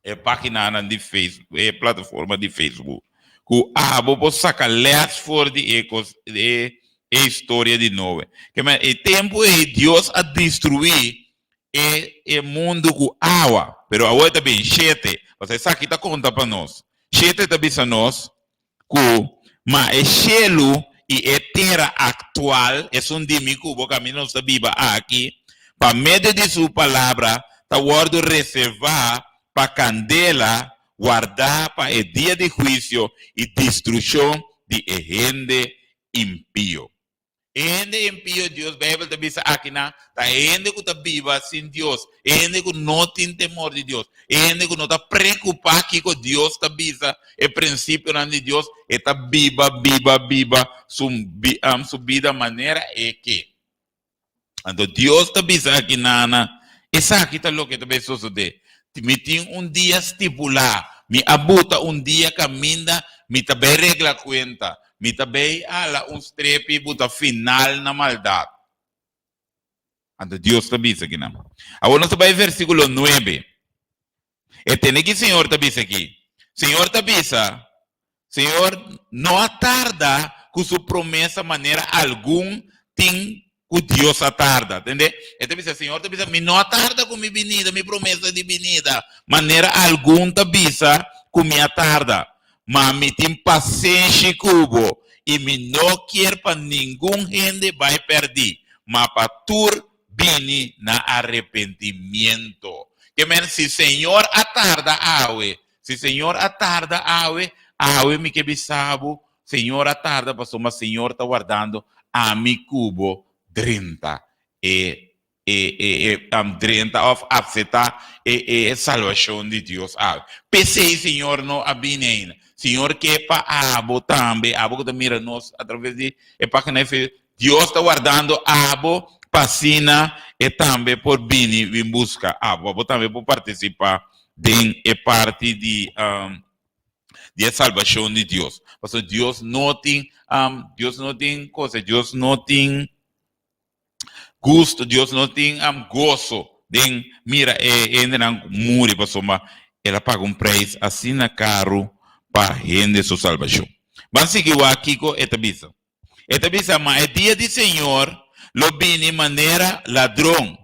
e paginanan di Facebook, e plataforma di Facebook. Ku abo por saka lès for di e kos e e historia di Noe. Ke men e tempu ei Dios a destruí e e mundu ku awa. Pero awor e ta bin shete, pasobra esaki ta konta pa nos. Shete ta bisa nos ku ma e shelu i e tera aktual, esun di mi ku bo kaminda nos ta biba aki, pa medio di su palabra ta wòrdu reservá pa kandela, wardá pa e dia di huisio i destrukshon di e hende impio. E hende impio Dios, Bijbel ta bisa akinan, ta e hende ku ta biba sin Dios, e hende ku no tin temor di Dios, e hende ku no ta preokupá kiko Dios ta bisa, e prinsipionan di Dios, e ta biba, biba, biba su su bida manera e ke. Anto Dios ta bisa akinana, esaki ta loke ta bai sosodé. Mi tin un dia stipulá, mi a buta un dia kaminda mi ta bai regla kuenta. Mi ta bay hala un strepi buta final na maldad. Anto Dios ta bisa kinan. Awor nos ta bai versíkulo nuebe. E tende ki Señor ta bisa aki. Señor ta bisa, Señor no a tarda ku su promesa manera algun tin ku Dios a tarda. Tende? E ta bisa, Señor ta bisa, mi no a tarda ku mi binida, mi promesa di binida, manera algun ta bisa ku mi a tarda. Ma mi tin pasenshi ku bo, i mi no kier pa ningun hende bai pèrdí, ma pa tur bini na arepentimiento. Ke men, si Señor a tarda awe, si Señor a tarda awe, awe mi ke bisa bo, Señor a tarda pasobra Señor ta wardando ami ku bo drenta e e e e drenta of acepta e e salvacion di Dios awe. P'esei Señor no a bini ainda. Señor ke pa abo tambe, abo ku ta mira nos a traves di e pagina di Facebook, Dios ta wardando abo pa asina e tambe por bini bin buska abo, abo tambe por participa den e parti di di e salvacion di Dios. Pasobra Dios no tin Dios no tin cosa, Dios no tin gusto, Dios no tin goso den mira e hendenan muri pasobra el a paga un prijs asina karu pa hende su salbashon. Ban sigui wak kiko e ta bisa. E ta bisa, Ma e dia di Señor lo bini manera ladron.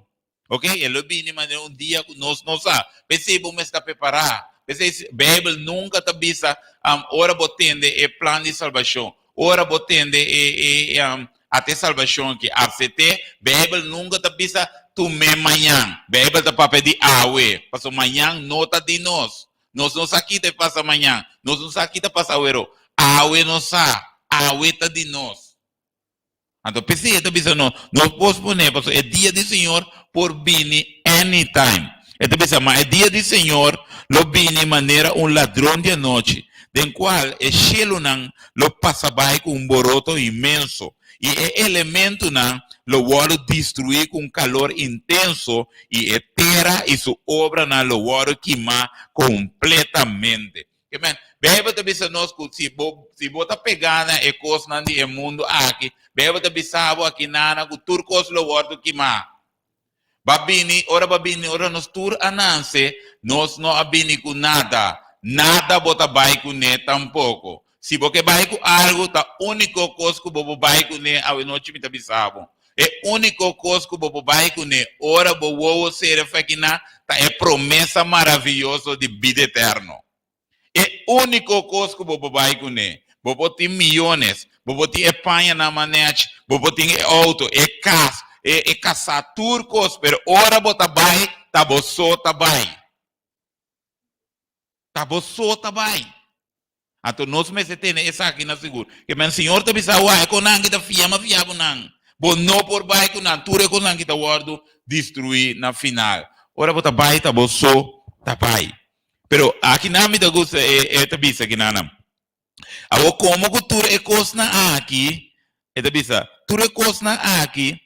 Ok, e lo bini manera un dia ku nos no sa. P'esei bo mester ta prepará. P'esei Beibel nunka ta bisa ora bo tende e plan di salbashon, ora bo tende e e ata e salbashon aki, asept'é. Beibel nunka ta bisa tum'é mañan. Beibel ta papia di awe, pasobra mañan no ta di nos. Nos no sa ki ta pasa mañan. Nos no sa ki ta pasa awero. Awe nos sa. Awe ta di nos. Anto p'esei e ta bisa nos, no posponé, pasobra e dia di Señor por bini anytime. E ta bisa, ma e dia di Señor lo bini manera un ladron di anochi, den kual e shelunan lo pasa bai ku un boroto inmenso, i e elementunan lo wòrdu destruí ku un kalor intenso, i e tera i su obranan lo wòrdu kimá kompletamente. Ke men, Beibel ta bisa nos ku si bo si bo ta pegá na e kosnan di e mundu aki, Beibel ta bisa bo akinana ku tur kos lo wòrdu kimá. Ba bini, ora ba bini, ora nos tur a nanse, nos no a bini ku nada. Nada bo ta bai kuné tampoko. Si bo ke bai ku algu, ta úniko kos ku bo por bai kuné awenochi mi ta bisa bo. E úniko kos ku bo por bai kuné ora bo wowo sera fekiná ta e promesa maravioso di bida eterno. E úniko kos ku bo por bai kuné. Bo por tin miyones, bo por tin e pañanan mas nèchi, bo por tin e outo, e kas, e e kasá, tur kos, pero ora bo ta bai, ta bo so ta bai. Ta bo so ta bai. Anto nos mester tene esaki na sigur. Ke men Señor ta bisa wak e konan ki ta fia ma fia ku nan. Bo no por bai ku nan. Tur e konan ki ta wòrdu destruí na final. Ora bo ta bai ta bo so ta bai. Pero aki nan mi ta gusta e e ta bisa kinanan. Awor komo ku tur e kosnan aki, e ta bisa, tur e kosnan aki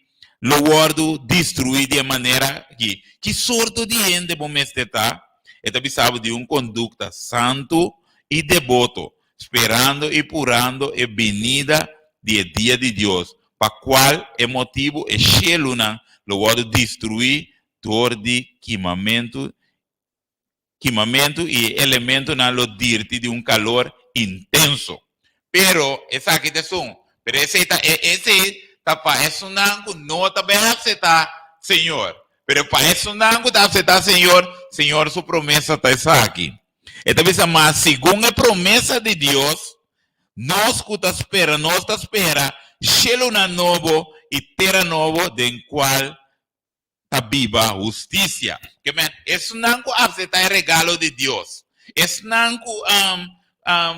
lo wòrdu destruí di e manera aki. Ki sorto di hende bo mester ta? E ta bisa bo di un kondukta santu i deboto, sperando i purando e binida di e dia di Dios, pa kual e motibu e shelunan lo wòrdu destruí dor di kimamentu kimamentu i e elementonan lo dirti di un kalor intenso. Pero esaki ta esun, pero esei ta e esei ta pa esunnan ku no ta bai aseptá Señor. Pero pa esunnan ku ta aseptá Señor, Señor su promesa ta esaki. E ta bisa, Ma segun e promesa di Dios, nos ku ta spera, nos ta spera shelunan nobo i tera nobo den kual ta biba hustisia. Ke men, esnan ku aseptá e regalo di Dios, esnan ku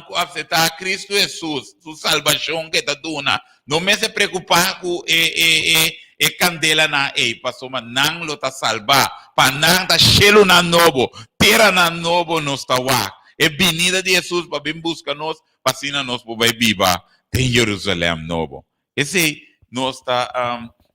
ku aseptá Kristu Hesus, su salbashon ku e ta duna, no mester preokupá ku e e e e kandelanan ei, pasobra nan lo ta salbá. Pa nan ta shelunan nobo, teranan nobo nos ta wak. E binida di Hesus pa bin buska nos, pa asina nos por bai biba den Jerusalèm nobo. Esei nos ta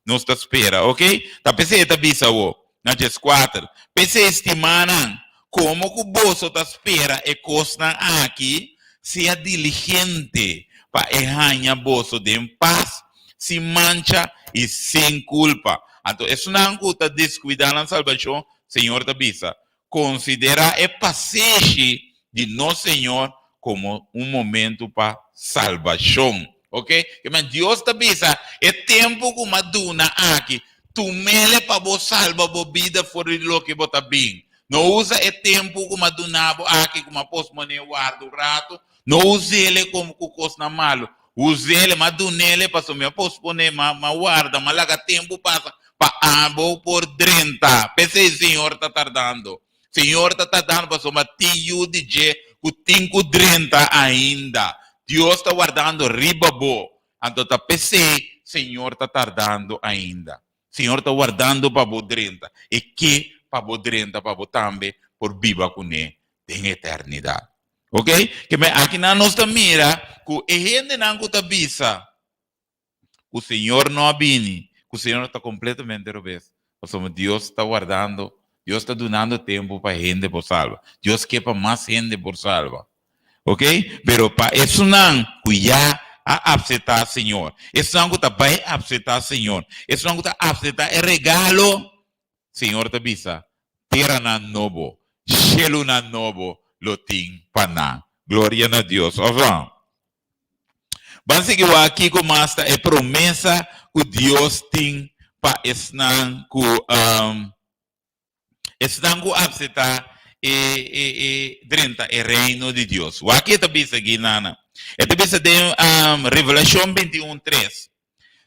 nos ta spera, ok? Ta p'esei e ta bisa awo, na djeskuater, P'esei, stimánan, komo ku boso ta spera e kosnan aki, sea diligente pa e haña boso den pas, sin mancha i sin kulpa. Anto esunnan ku ta deskuidá nan salbashon, Señor ta bisa, Konsiderá e paseshi di nos Señor komo un momentu pa salbashon. Oke? Ke Dios ta bisa, E tempu ku m'a duna aki, tum'ele pa bo salba bo bida for di loke bo ta bin. No usa e tempu ku m'a duna bo aki ku m'a posponé warda un ratu, no us'ele komo ku kosnan malu. Us'ele, m'a dun'ele pasobra mi a posponé, m'a warda, m'a laga tempu pasa pa abo por drenta. P'esei Señor ta tardando. Señor ta tardando pasobra tin yu di dje ku tin ku drenta ainda. Dios ta wardando riba bo. Anto ta p'esei Señor ta tardando ainda. Señor ta wardando pa bo drenta. E ke pa bo drenta pa bo tambe por biba kuné den eternidat. Ok? Ke men akinan nos ta mira ku e hendenan ku ta bisa ku Señor no a bini, ku Señor ta kompletamente robes. Pasobra Dios ta wardando, Dios ta dunando tempu pa hende por salba. Dios ke pa mas hende por salba. Ok? Pero pa esunnan ku ya a apseptá Señor, esunnan ku ta bai apseptá Señor, esunnan ku ta apseptá e regalo, Señor ta bisa, Teranan nobo, shelunan nobo lo tin pa nan. Gloria na Dios. Òf no? Ban sigui wak kiko mas ta e promesa ku Dios tin pa esnan ku Esnan ku apseptá e e e drenta e Reino di Dios. Wak e ta bisa aki, nana. E ta bisa den Revelashon 21, tres.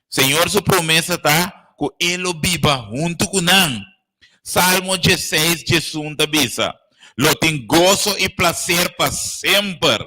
Señor su promesa ta ku e lo biba huntu ku nan. Salmo dieseis, diesun ta bisa, Lo tin goso i plaser pa semper.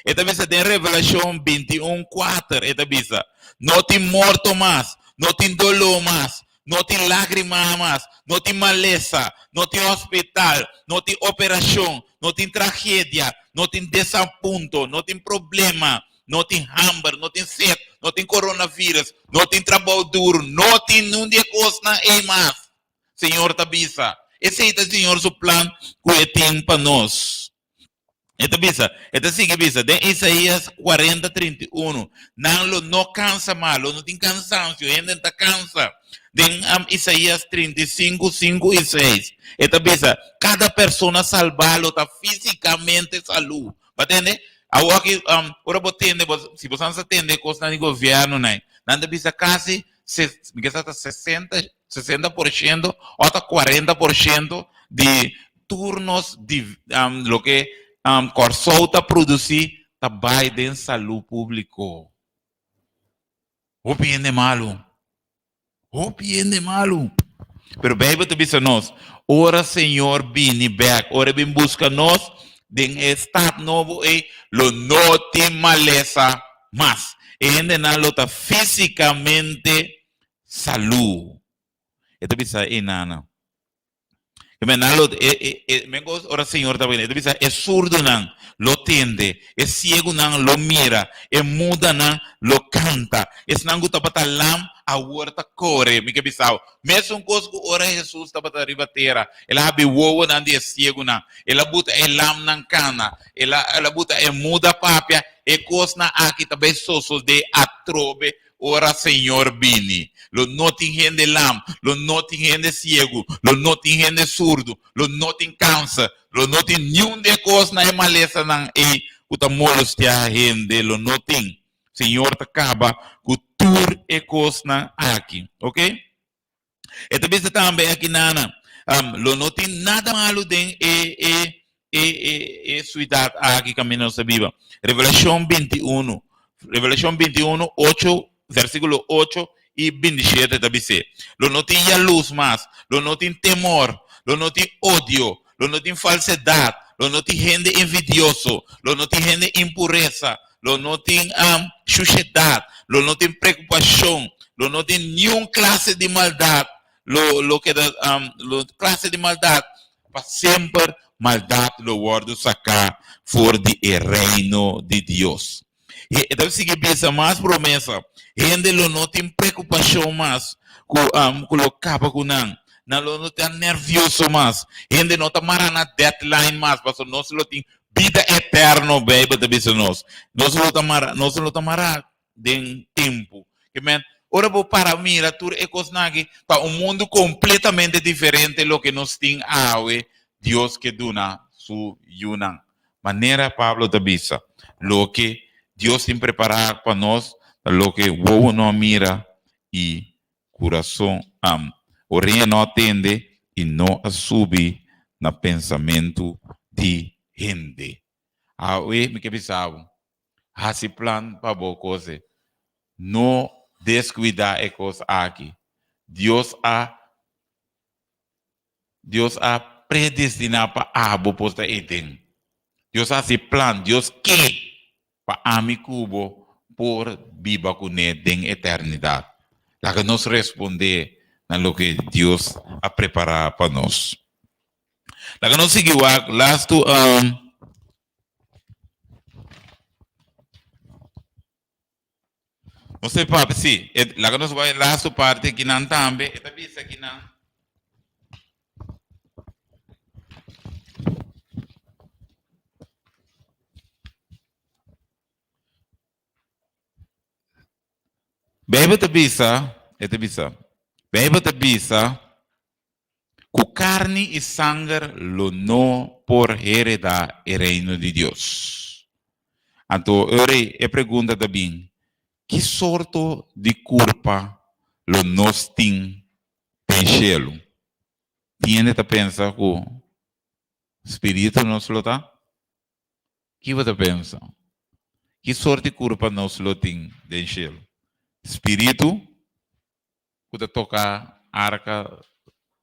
E ta bisa den Revelashon 21, kuater, e ta bisa, No tin morto mas, no tin doló mas, no tin lágrima mas, no tin malesa, no tin hospital, no tin operashon, no tin tragedia, no tin desapunto, no tin problema, no tin hamber, no tin set, no tin coronavirus, no tin trabou duru, no tin nun di e kosnan ei mas. Señor ta bisa. Esei ta Señor su plan ku e tin pa nos. E ta bisa, e ta sigui bisa den Isaías 40, 31, nan lo no kansa mas, lo no tin kansansio, hende ta kansa. Den um, Isaías 35, 5 i 6, e ta bisa, kada persona salbá lo ta físikamente salú. Bo a tende? Awor aki, um, ora bo tende, bo, si bo sa tende kosnan di gobièrnu nan, nan ta bisa kasi, se, mi ke sa ta 60, 60% o ta 40% di Tur nos di loke Kòrsou ta produsí ta bai den salú públiko. Hopi hende malu. Hopi hende malu. Pero Beibel ta bisa nos, ora Señor bini bèk, ora e bin buska nos den e stat nobo ei, lo no tin malesa mas. E hendenan lo ta físikamente salú. E ta bisa ei nana. Nan lo, e, e, e, men kos ora Señor ta bini, e ta bisa, e surdunan lo tende, e siegunan lo mira, e mudanan lo kanta, esnan ku tabata lam awor ta kore. Mi ke bisao, mesun kos ku ora Hesus tabata riba tera, el a habri wowonan di e siegunan, el a buta e lamnan kana, el a, el a buta e muda papia, e kosnan aki ta bai sosodé atrobe Ora Señor bini, lo no tin hende lam, lo no tin hende siegu, lo no tin hende surdu, lo no tin kanser, lo no tin niun di e kosnan, e malesanan ei ku ta molestiá hende, lo no tin. Señor ta kaba ku tur e kosnan aki. Oke? E ta bisa tambe aki nana, um, lo no tin nada malu den e, e, e, e, e siudat aki kaminda nos ta biba. Revelashon 21, Revelashon 21, 8, versíkulo 8 i 27 ta bis'é, Lo no tin yalus mas, lo no tin temor, lo no tin odio, lo no tin falsedat, lo no tin hende envidioso, lo no tin hende impuresa, lo no tin um, shushedat, lo no tin preokupashon, lo no tin niun klase di maldat, lo, lo keda, um, lo klase di maldat, pa semper maldat lo wòrdu saká for di e reino di Dios. E ta sigui bisa mas promesa, hende lo no tin preokupashon mas ku, um, ku lo kaba ku nan. Nan lo no ta nervioso mas. Hende no ta mara na deadline mas, pasobra nos lo tin Bida eterno, Beibel ta bisa nos. Nos lo ta mara, nos lo ta mara den tempu. Ke men, Ora bo para mira tur e kosnan aki, ta un mundu kompletamente diferente loke nos tin awe, Dios ke duna su yunan. Manera Pablo ta bisa, loke Dios tin prepará pa nos ta loke wowo no a mira i kurason am orea no a tende i no a subi na pensamentu di hende. Awe mi ke bisa bo, hasi plan pa bo kos. No deskuidá e kos aki. Dios a Dios a predestiná pa abo por ta eden. Dios a hasi plan, Dios ke pa ami ku bo por biba kuné den eternidat. Laga nos respondé na loke Dios a prepará pa nos. Laga nos sigui wak lastu um. Nos ta papia, sí, e, laga nos bai lastu parti akinan tambe, e ta bisa akinan. Bijbel ta bisa, e ta bisa, Bijbel ta bisa ku karni i sanger lo no por heredá e Reino di Dios. Anto ora e pregunta ta bin, ki sorto di kurpa lo nos tin den shelu? Tin hende ta pensa ku spiritu nos lo ta? Ki bo ta pensa? Ki sort di kurpa nos lo tin den shelu? Spiritu ku ta toka arka,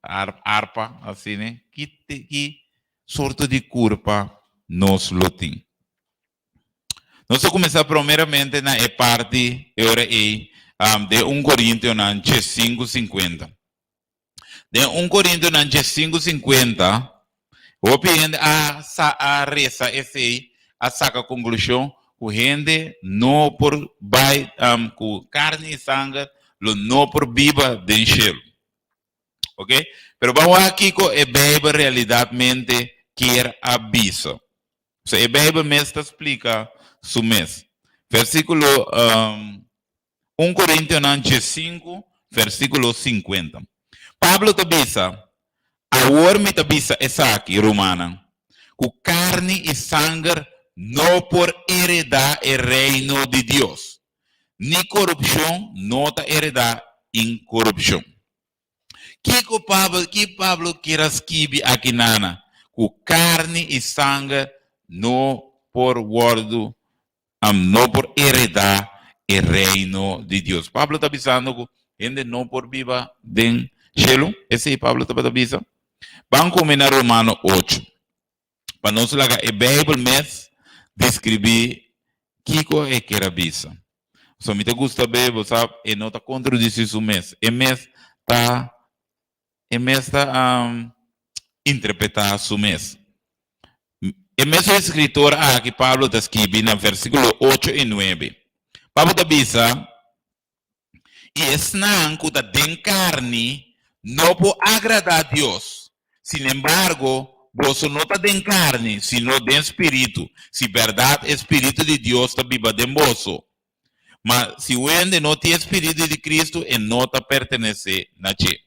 arpa, asina? Ki ki sorto di kurpa nos lo tin? Nos ta kuminsá primeramente na e parti e ora ei den un Korintionan diesinku sinkuenta. Den un Korintionan diesinku sinkuenta, hopi hende a sa a resa esei, a saka konklushon ku hende no por bai ku karni i sanger lo no por biba den shelu. Ok? Pero ban wak kiko e Beibel realidatmente kier a bisa. So e Beibel mes ta splika su mes. Versíkulo 1 Korintionan diesinku, versíkulo sinkuenta. Pablo ta bisa, Awor mi ta bisa esaki, rumannan, ku karni i sanger no por heredá e Reino di Dios, ni korupshon no ta heredá inkorupshon. Kiko Pablo, ki Pablo kier a skibi aki nana? Ku karni i sanger no por wòrdu am no por heredá e Reino di Dios. Pablo ta bisando ku hende no por biba den shelu? Esei Pablo tabata bisa? Ban kume na Romano ocho, pa nos laga e Beibel mes deskribí kiko e kier a bisa. So mi ta gusta Beibel, sa, e no ta kontradisí su mes. E mes ta E mes ta interpretá su mes. E mesun eskritor aki, Pablo, ta skibi na versíkulo ocho i nuebe. Pablo ta bisa, I esnan ku ta den karni no por agradá Dios. Sinembargo, boso no ta den karni, sino den spiritu, si bèrdat e spiritu di Dios ta biba den boso. Ma si un hende no tin e spiritu di Cristo, e no ta pertenesé na dje.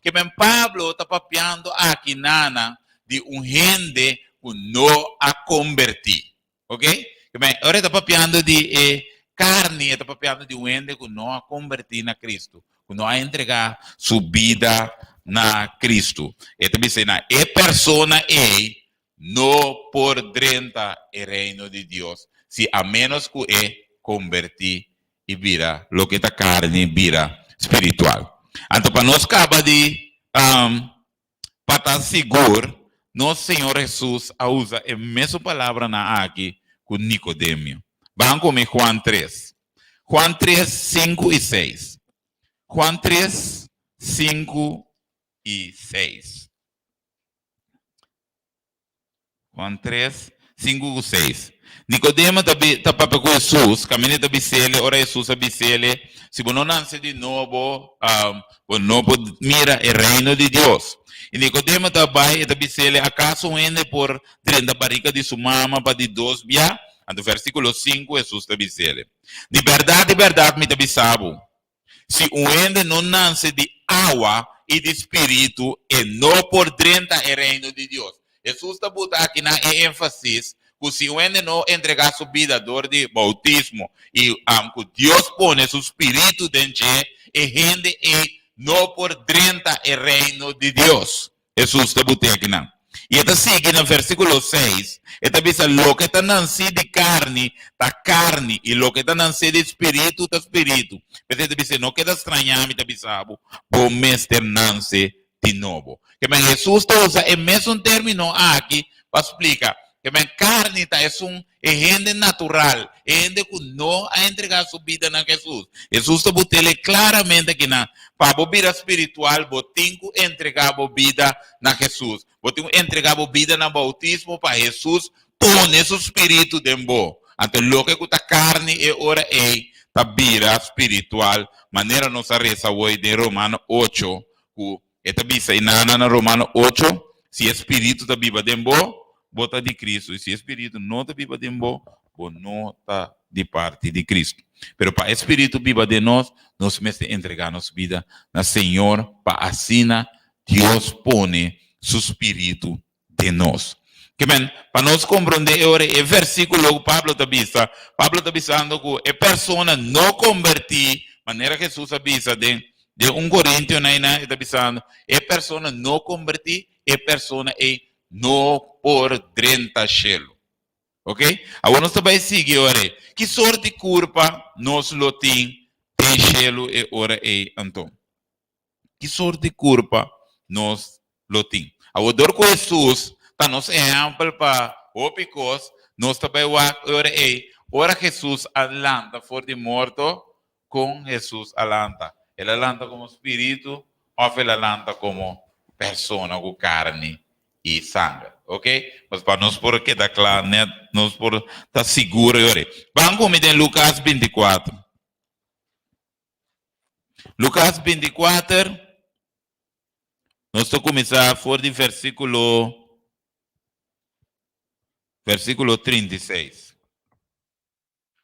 Ke men Pablo ta papiando aki nana di un hende ku no a kombertí. Ok? Ke men ora e ta papiando di e karni, e ta papiando di un hende ku no a kombertí na Cristo, ku no a entregá su bida na Cristo. E ta bisa na e persona ei no por drenta e Reino di Dios si a ménos ku e kombertí i bira loke ta karni bira spiritual. Anto pa nos kaba di pa ta sigur, nos Señor Hesus a usa e mesun palabranan aki ku Nikodemio. Ban ku mi Juan tres. Juan tres, sinku i seis. Juan tres, sinku i seis. Juan tres, sinku ku seis. Nikodemo ta bi ta papia ku Hesus, kaminda e ta bis'ele, ora Hesus a bis'ele, Si bo no nase di nobo, bo no por mira e reino di Dios. I Nikodemo ta bai, e ta bis'ele, Akaso un hende por drenta barika di su mama pa di dos bia? Anto versíkulo sinku Hesus ta bis'ele, Di bèrdat, di bèrdat mi ta bisa bo, Si un hende no nanse di awa i di spiritu, e no por drenta e Reino di Dios. Hesus ta buta akinan e énfasis ku si un hende no entregá su bida dor di boutismo i ku Dios pone su spiritu den dje, e hende ei no por drenta e Reino di Dios. Hesus ta but'é akinan. I e ta sigui na versíkulo seis, e ta bisa, Loke ta nansí di karni ta karni, i loke ta nansí di spiritu ta spiritu. P'esei e ta bisa, No keda strañá mi ta bisa bo, bo mester nanse di nobo. Ke men Hesus ta usa e mesun término aki pa splika ke men karni ta esun e hende natural, e hende ku no a entregá su bida na Hesus. Hesus ta but'el klaramente akinan, pa bo bira spiritual bo tin ku entregá bo bida na Hesus. Bo tin ku entregá bo bida na boutismo pa Hesus pone su spiritu den bo. Anto loke ku ta karni e ora ei ta bira spiritual, manera nos a resa awor den Romano ocho, ku e ta bisa i nana na Romano ocho, Si e Spiritu ta biba den bo, bo ta di Kristu, i si e Spiritu no ta biba den bo, bo no ta di parti di Kristu. Pero pa e Spiritu biba den nos, nos mester entregá nos bida na Señor pa asina Dios pone su Spiritu den nos. Ke men, pa nos komprondé e ora e versíkulo ku Pablo ta bisa, Pablo ta bisando ku e persona no kombertí, manera Hesus a bisa den den un Korintionan einan, e ta bisando, e persona no kombertí, e persona ei no por drenta shelu. Ok? Awor nos ta bai sigui e ora ei. Ki sort di kurpa nos lo tin den shelu e ora ei anto? Ki sort di kurpa nos lo tin? Awor, dor ku Hesus ta nos ehèmpel pa hopi kos, nos ta bai wak e ora ei, ora Hesus a lanta for di morto, kon Hesus a lanta? El a lanta komo spiritu òf el a lanta komo persona ku karni i sanger? Oke? Pues pa nos por keda kla nèt, nos por ta sigur e ora ei. Ban ku mi den Lukas bintikuater. Lukas bintikuater, nos ta kuminsá for di versíkulo versíkulo 36.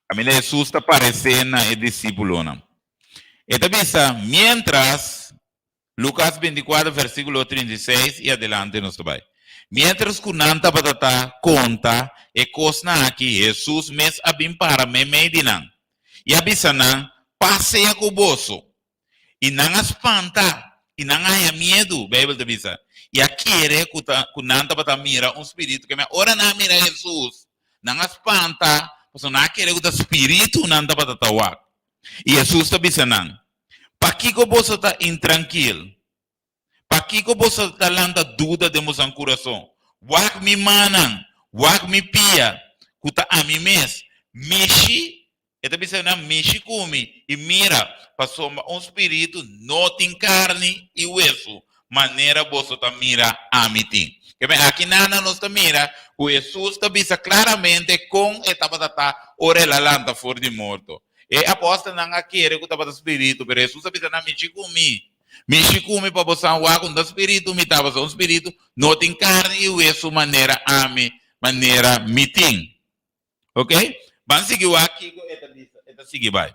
Kaminda Hesus ta paresé na e disípulonan. E ta bisa, Miéntras, Lukas bintikuater versíkulo 36 i adelante nos ta bai. Miéntras ku nan tabata ta konta e kosnan aki, Hesus mes a bin para meimei di nan. I a bisa nan, Pas sea ku boso. I nan a spanta, i nan a haña miedu, Beibel ta bisa, i a kere ku ta ku nan tabata mira un spiritu. Keme ora nan a mira Hesus, nan a spanta, pasobra nan a kere ku ta spiritu nan tabata ta wak. I Hesus ta bisa nan, Pakiko boso ta intrankil? Pakiko boso ta lanta duda den bosan kurason? Wak mi mannan, wak mi pia, ku ta ami mes. Mishi, e ta bisa nan, mishi ku mi i mira, pasobra un spiritu no tin karni i wesu, manera boso ta mira ami tin. Keme aki nana nos ta mira ku Hesus ta bisa klaramente kon e tabata ta ora el a lanta for di morto. E apòstelnan a kere ku tabata spiritu, pero Hesus a bisa nan, Mishi ku mi. Mishi ku mi pa bo san wak un ta spiritu mi ta, pasobra un spiritu no tin karni i wesu manera ami, manera mi tin. Ok? Ban sigui wak kiko e ta bisa, e ta sigui bai.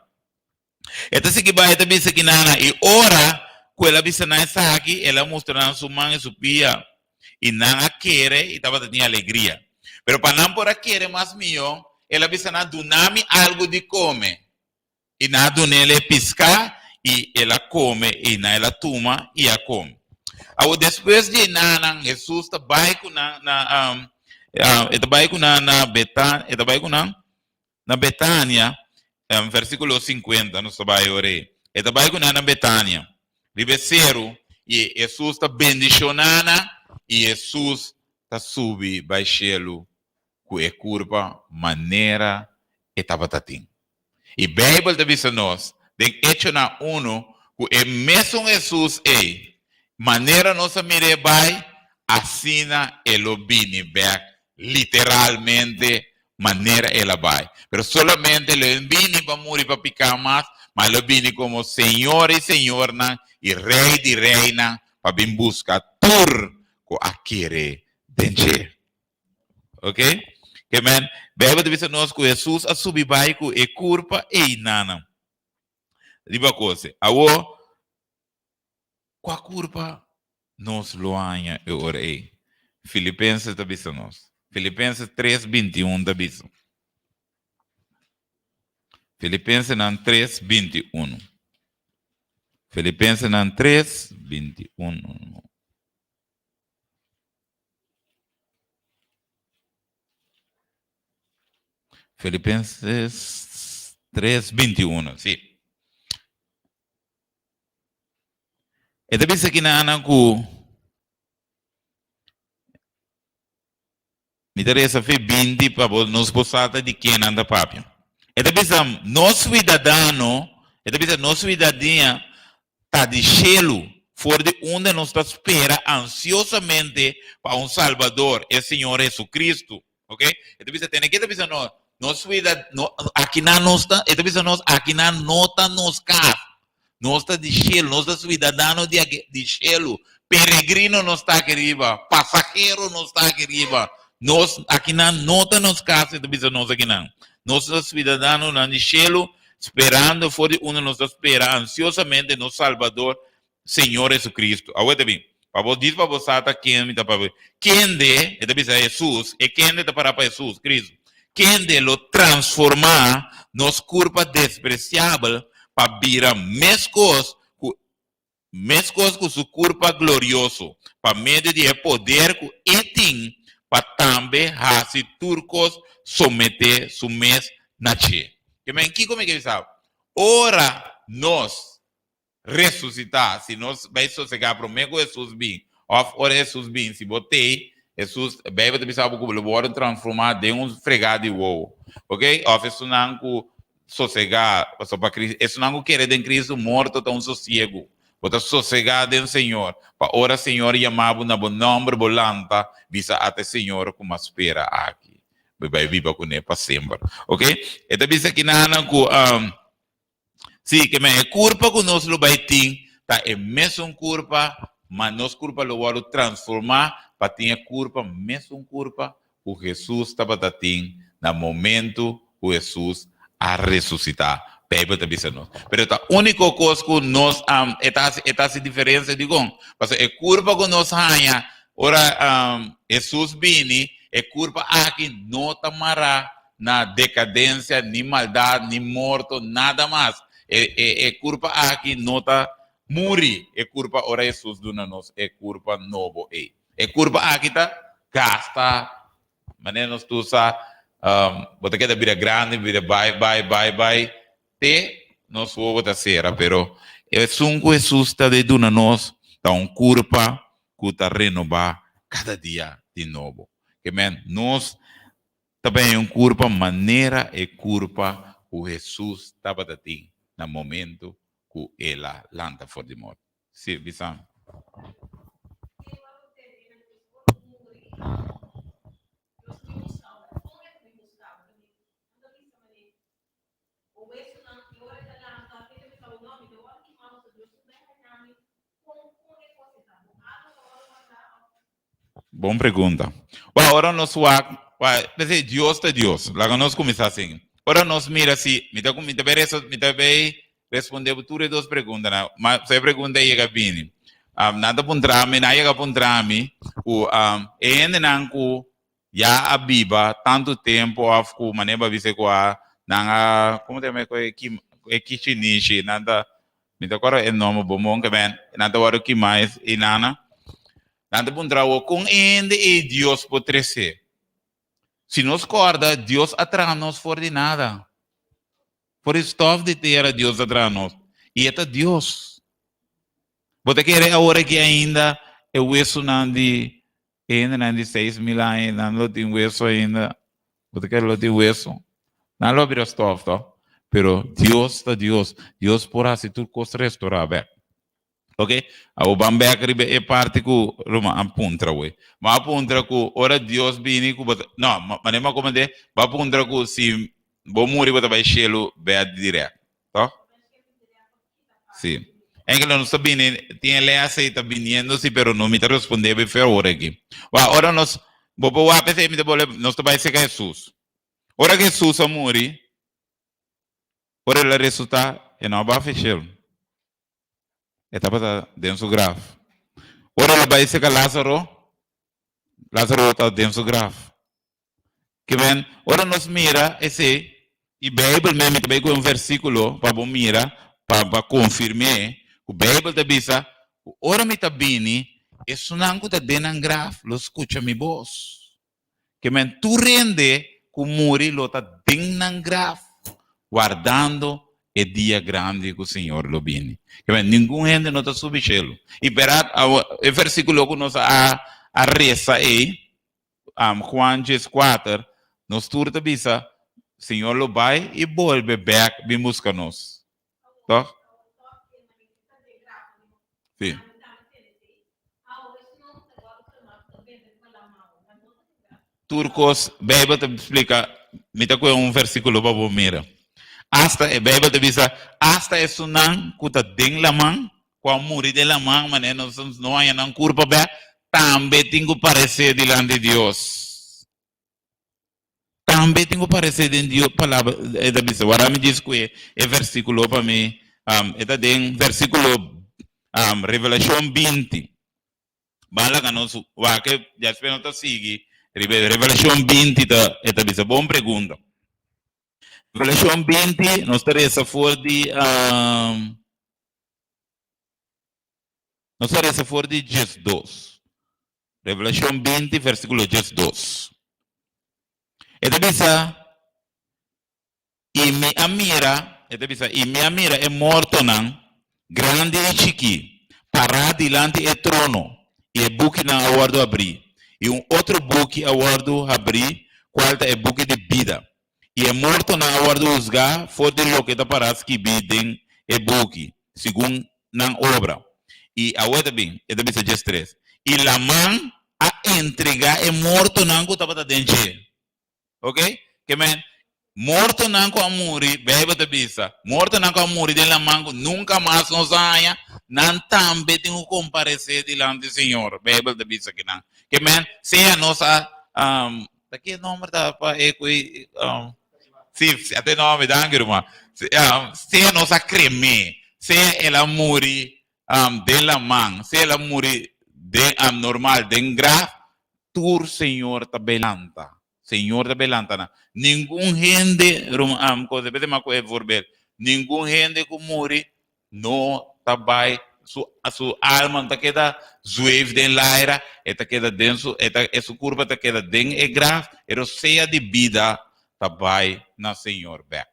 E ta sigui bai, e ta bisa kinana, i ora ku el a bisa nan esaki, el a mustra nan su man i su pia, i nan a kere i tabata tin alegria. Pero pa nan por a kere mas mihó, el a bisa nan, Duna mi algu di kome. I nan a dun'el e piská, i el a kome, i nan el a tuma i a kome. Awor despues di enanan, Hesus ta bai ku nan na e ta bai ku nan na Betan, e ta bai ku nan na Betania, versíkulo sinkuenta nos ta bai ora ei. E ta bai ku nan na Betania, riba e seru, i Hesus ta bendishoná nan, i Hesus ta subi bai shelu ku e kurpa manera e tabata tin. I Beibel ta bisa nos den Echonan unu ku e mesun Hesus ei, manera nos a mir'é bai, asina e lo bini bèk, literalmente manera el a bai. Pero solamente lo e bini pa muri pa piká mas, ma e lo bini komo Señor i señornan i Rei di reinan pa bin buska tur ku a kere den dje. Ok? Ke men, Bijbel ta bisa nos ku Hesus a subi bai ku e kurpa ei nanan. Riba kos. Awor, kua kurpa nos lo haña e ora ei? Filipenses ta bisa nos. Filipenses tres 21 ta bisa. Filipensenan 3, 21. Filipensenan 3, 21. Filipenses 3, 21, sí. E ta bisa kinanan ku Mi ta resa fe binti pa bo nos por sa ta di ken nan ta papia. E ta bisa nos suidadano, e ta bisa nos suidadania ta di shelu, for di unda nos ta spera ansiosamente pa un Salbador, e Señor Jesucristo. Ok? E ta bisa tene ke ta bisa nos, nos suida, no, akinan nos ta, e ta bisa nos akinan no ta nos kas. Nos ta di shelu, nos ta suidadano di aki, di shelu. Peregrino nos ta aki riba, pasahero nos ta aki riba. Nos akinan no ta nos kas, e ta bisa nos akinan. Nos ta suidadanonan di shelu, sperando for di unda nos ta spera ansiosamente nos Salbador, Señor Jesucristo. Awor ta bin, pa bo dis pa bo sa ta ken mi ta papia. Kende, e ta bisa Hesus, e kende ta para pa Hesus, Cristo, kende lo transformá nos kurpa despresiabel pa bira meskos ku meskos ku su kurpa glorioso, pa medio di e poder ku e tin pa tambe hasi tur kos someté su mes na dje. Ke men kiko mi ke bisa? Ora nos resusitá, si nos bai sosegá promé ku Hesus bin, òf ora Hesus bin, si bo t'ei, Hesus, Beibel ta bisa bo ku lo bo wòrdu transformá den un fregá di wowo. Oke? Òf esunnan ku sosegá, pasobra pa Kris, esunnan ku kere den Kristu, morto ta un sosiegu. Bo ta sosegá den Señor, pa ora Señor yama bo na bo nòmber, bo lanta, bisa, Ata e Señor ku m'a spera aki. Bo bai biba kuné pa semper. Oke? E ta bisa kinanan ku. Sí, ke men e kurpa ku nos lo bai tin ta e mesun kurpa, ma nos kurpa lo wòrdu transformá pa tin e kurpa mesun kurpa ku Hesus tabata tin na momentu ku Hesus a resusitá. Beibel ta bisa nos. Pero ta úniko kos ku nos e ta hasi e ta hasi diferensia dikon? Pasobra e kurpa ku nos haña ora Hesus bini, e kurpa aki no ta mará na dekadensia, ni maldat, ni morto, nada mas. E, e, e kurpa aki no ta muri, e kurpa ora Hesus duna nos e kurpa nobo ei. E kurpa aki ta gasta, manera nos tur sa, um, bo ta keda bira grandi, bira bai, bai, bai, bai, te nos wowo ta sera, pero esun ku Hesus ta de duna nos ta un kurpa ku ta renobá kada dia di nobo. Ke men, nos Ta bini un kurpa manera e kurpa ku Hesus tabata tin na momentu ku el a lanta for di morto. Sí, bisa mi. Bon pregunta. Wak, ora nos wak, wak, p'esei Dios ta Dios. Laga nos kuminsá asin. Ora nos mira si, mi ta mi ta bai reso, mi ta bai respondé bo tur e dos preguntanan. Ma e pregunta a yega bini. Um, nan ta puntra mi, nan a yega puntra mi ku um, e hendenan ku ya a biba tantu tempu òf ku manera bo a bisa ku a nan a, komo ta yama e ki e kichinishi, nan ta, mi ta kòrda e nòmber bon bon, ke men nan ta wòrdu kimá e nana. Nan ta puntra awor, Kon hende ei Dios por tresé? Si nos kòrda, Dios a traha nos for di nada. For di stòf di tera Dios a traha nos. I e ta Dios. Bo ta kere awor aki ainda e wesunan di e hendenan di 6000 aña, nan lo tin wesu ainda? Bo ta kere lo tin wesu? Nan lo a bira stòf, tò? Pero Dios ta Dios. Dios por hasi tur kos restorá bèk. Ok, awor ban bek riba e parti ku Ruma a puntra wei. Ma a puntra ku ora Dios bini ku bo ta, no, manera mi a komand'é, bo a puntra ku si bo muri bo ta bai shelu bèt dirèkt, tòg? Si. Enkele nos ta bini, tin e lès ei ta biniendo si, pero no mi ta respondé bo fe awor aki. Wak, ora nos, bo por wak p'esei mi ta bole, nos ta bai serka Hesus. Ora ku Hesus a muri, ora el a resuta. e no a baha fe shelu. E tabata den su graf. Ora el a bai seka Lázaro, Lázaro ta den su graf. Ke men, ora nos mira esei, i Beibel mes, mi ta bai ku un versíkulo pa bo mira, pa pa konfirm'é, ku Beibel ta bisa ku ora mi ta bini, esunnan ku ta den nan graf lo skucha mi bos. Ke men, tur hende ku muri lo ta den nan graf, wardando e dia grandi ku Señor lo bini. Ke men, ningun hende no ta subi shelu. I berat, e versíkulo ku nos a a resa ei, Juan 14, nos tur ta bisa, Señor lo bai i bolbe bek bin buska nos. Toch? Sí. Tur kos, Bijbel ta splika, mi ta kohe un versíkulo pa bo mira. Asta, e Bijbel ta bisa, asta esunnan ku ta den laman, ku a muri den laman, manera nos no haña nan kurpa bek, tambe tin ku paresé dilanti Dios. Tambe tin ku paresé den Dios palabra, e ta bisa. Wara mi djis ku e versíkulo pa mi, e ta den versíkulo Revelashon 20. Ban laga nos wak e, despues nos ta sigui riba e Revelashon 20 ta, e ta bisa. Bon pregunta. Revelashon 20, nos ta resa for di Nos a resa for di 12. Revelashon 20, versíkulo 12. E ta bisa, I mi a mira, e ta bisa, i mi a mira e mortonan, grandi i chikí, pará dilanti e trono, i e bukinan a wòrdu abrí. I un otro buki a wòrdu habrí, kual ta e buki di bida. I e mortonan a wòrdu husgá for di loke ta pará skibí den e buki, segun nan obra. I awe ta bin, e ta bisa 13, I laman a entregá e mortonan ku tabata den dje. Ok? Ke men, mortonan ku a muri, Beibel ta bisa, mortonan ku a muri den laman ku nunka mas nos a haña, nan tambe tin ku komparesé dilanti Señor. Beibel ta bisa kinan. Ke men, sea nos a, ta ki e nomber ta pa e ku e, si, ata e nomber, danki ruman. Sea nos a krem'é, sea el a muri den laman, sea el a muri den normal den graf, Tur Señor ta belanta. Señor ta belanta nan. Ningun hende, ruman, cosa depende mas cu e voorbeeld. Ningun hende cu muri no ta bay, su, su alma no ta keda zweef den laira, e ta keda den su, e ta, su curpa ta keda den e graf, pero sea di bida ta bay na Señor bek.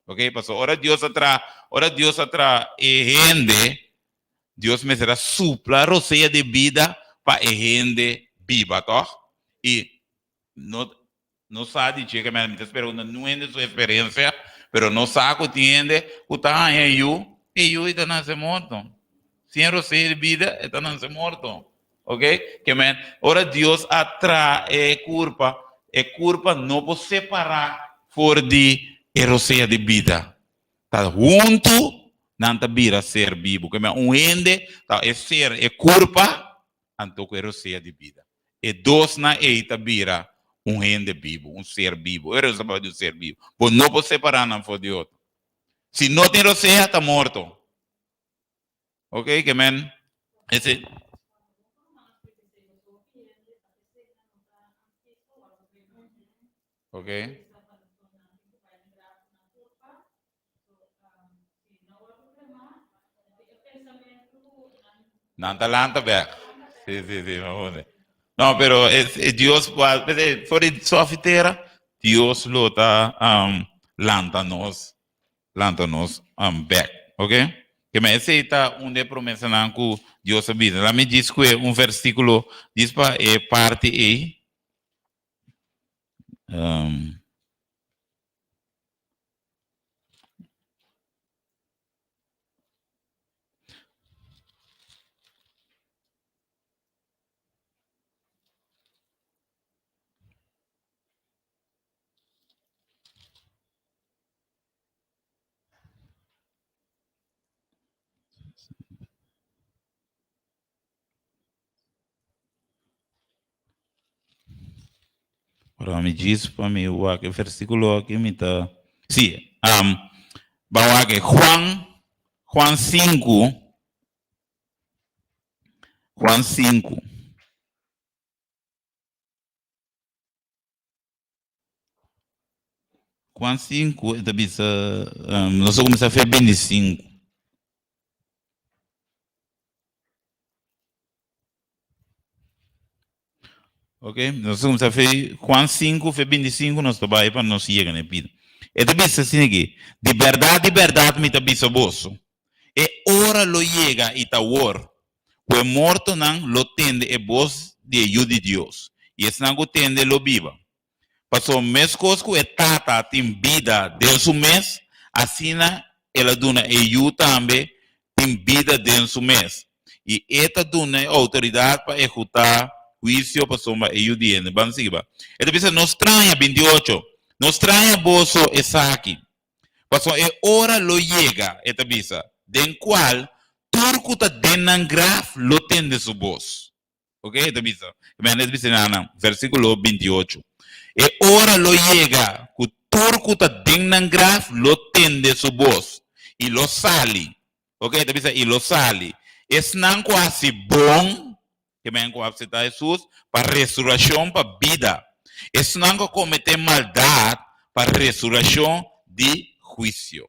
Ok, pasobra ora Dios a traha, ora Dios a traha e hende, Dios mester a supla rosea di bida pa e hende biba, tòg? I no no sa di dje mi ta spera ku no niun hende su eksperensia, pero nos sa ku tin hende ku ta haña e yu, e yu i ta nase morto. Sin e rosea di bida e ta nase morto. Ok? Ke men, ora Dios a traha e kurpa, e kurpa no por separá for di e rosea di bida. Ta huntu nan ta bira ser bibu. Ke men un hende ta e ser e kurpa anto ku e rosea di bida. E dosnan ei ta bira un hende bibu, un ser bibu. Ora nos ta papia di un ser bibu, bo no por separá nan for di otro. Si no tin rosea, ta morto. Ok, ke men ese. Ok. Nan ta lanta bek. Sí, sí, sí, No, pero es, es Dios, for di sofi tera, Dios lo ta um, lanta nos lanta nos bek. Ok? Ke men esei ta un di e promesanan ku Dios a bisa. Laat mi djis kue un versíkulo djis pa e parti ei. Um, Ora mi djis pa mi wak e versíkulo aki mi ta. Sí, um, ban wak e Juan. Juan 5, Juan 5. Juan 5, e ta bisa, nos ta kuminsá fe 25. Ok, nos ta kuminsá fe Juan 5, fe 25, nos ta bai pa nos yega na e pida. E ta bisa asina aki, Di bèrdat, di bèrdat mi ta bisa boso, e ora lo yega i ta awor, ku e mortonan lo tende e bos di e Yu di Dios, i esnan ku tende lo biba. Pasobra meskos ku e Tata tin bida den su mes, asina el a duna e Yu tambe tin bida den su mes. I e ta duna e outoridat pa ehekutá huisio pasobra e Yu di hende. Ban sigui ba. E ta bisa, No straña, 28, No straña boso esaki, pasobra e ora lo yega, e ta bisa, den kual tur ku ta den nan graf lo tende su bos. Ok, e ta bisa. E ta bisa na nan, versíkulo 28. E ora lo yega ku tur ku ta den nan graf lo tende su bos i lo sali. Ok, e ta bisa i lo sali. Esnan ku hasi bon, ke men ku aseptá Hesus, pa resurashon pa bida. Esnan ku a kometé maldat, pa resurashon di huisio.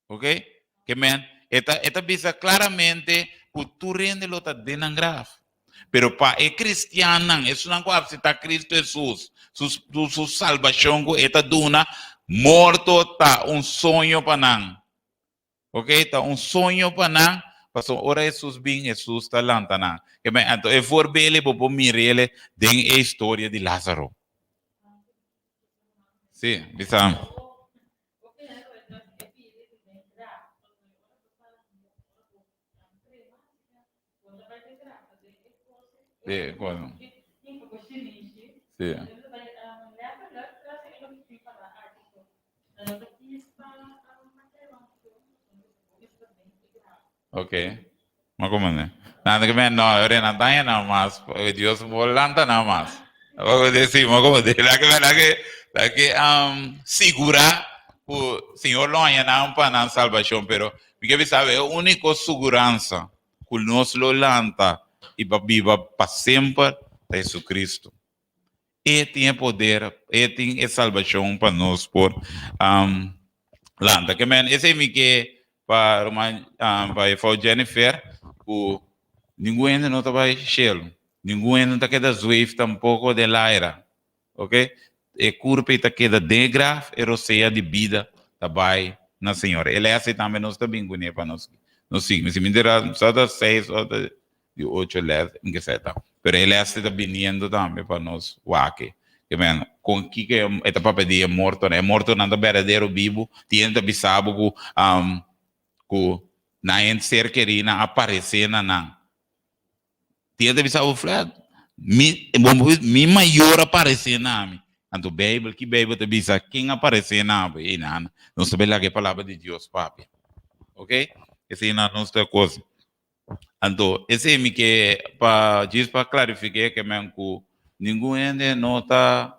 Ok? Ke men, e ta, e ta bisa klaramente ku tur hende lo ta den nan graf. Pero pa e kristiannan, esunnan ku aseptá Kristu Hesus, su, su, su salbashon ku e ta duna, morto ta un soño pa nan. Ok? Ta un soño pa nan, pasobra ora Hesus bin, Hesus ta lanta nan. Ke men, anto e voorbeeld bo por mir'el den e historia di Lázaro. Sí, bisa. Sí, bueno. Sí. Ok. Ma como ne? Nada que me no, ore na daña nada más. Dios volanta nada más. Vamos decir, como de la que la que la que um, segura ku Señor lo haña nan pa nan salvación, pero mi ke bisa e único seguranza ku nos lo lanta i pa biba pa semper ta Jesucristo. E tin e poder, e tin e salbashon pa nos por um, lanta. Ke men, esei mi ke pa ruman, um, pa juffrouw Jennifer, ku ningun hende no ta bai shelu. Ningun hende no ta keda zweef tampoko den laira. Ok? E kurpa ei ta keda den e graf, e rosea di bida ta bai na Señor. E lès ei tambe nos ta bin kuné pa nos nos sigui. Mi si mi entera sa ta seis o ta di ocho lès, mi ke sa e ta. Pero e lès ei ta biniendo tambe pa nos wak. Ke men, kon kiko e ta papia di e mortonan. E mortonan ta berdadero bibu. Tin hende ta bisa bo ku ku nan hende ser kerí nan a paresé na nan. Tin hende ta bisa bo, Fred, mi, mi mayor a paresé na mi. Anto Beibel, ki Beibel ta bisa? Ken a paresé na bo? Ei nan, nos ta bai laga e palabra di Dios papia. Ok? Esei nan nos ta kos. Anto, esei mi ke pa djis pa klarifiké ke men ku ningun hende no ta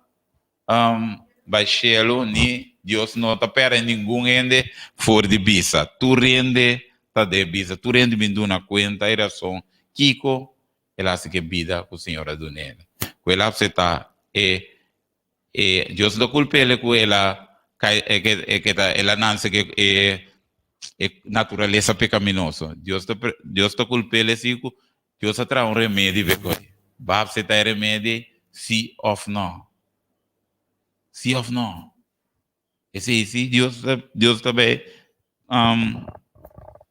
bai shelu ni Dios no ta pèrdè ningun hende for di bisa. Tur hende ta den bisa, tur hende bin duna kuenta i rason kiko el a hasi ku e bida ku Señor a dun'el. Ku el a aseptá e E Dios no kulp'el ku el a kai e ke e ke ta el a nanse ku e e naturalesa pekaminoso. Dios ta Dios ta kulp'el esi ku Dios a traha un remedi p'e kos. Bo a aseptá e remedi si òf nò? Si òf nò? Esei si Dios ta Dios ta bai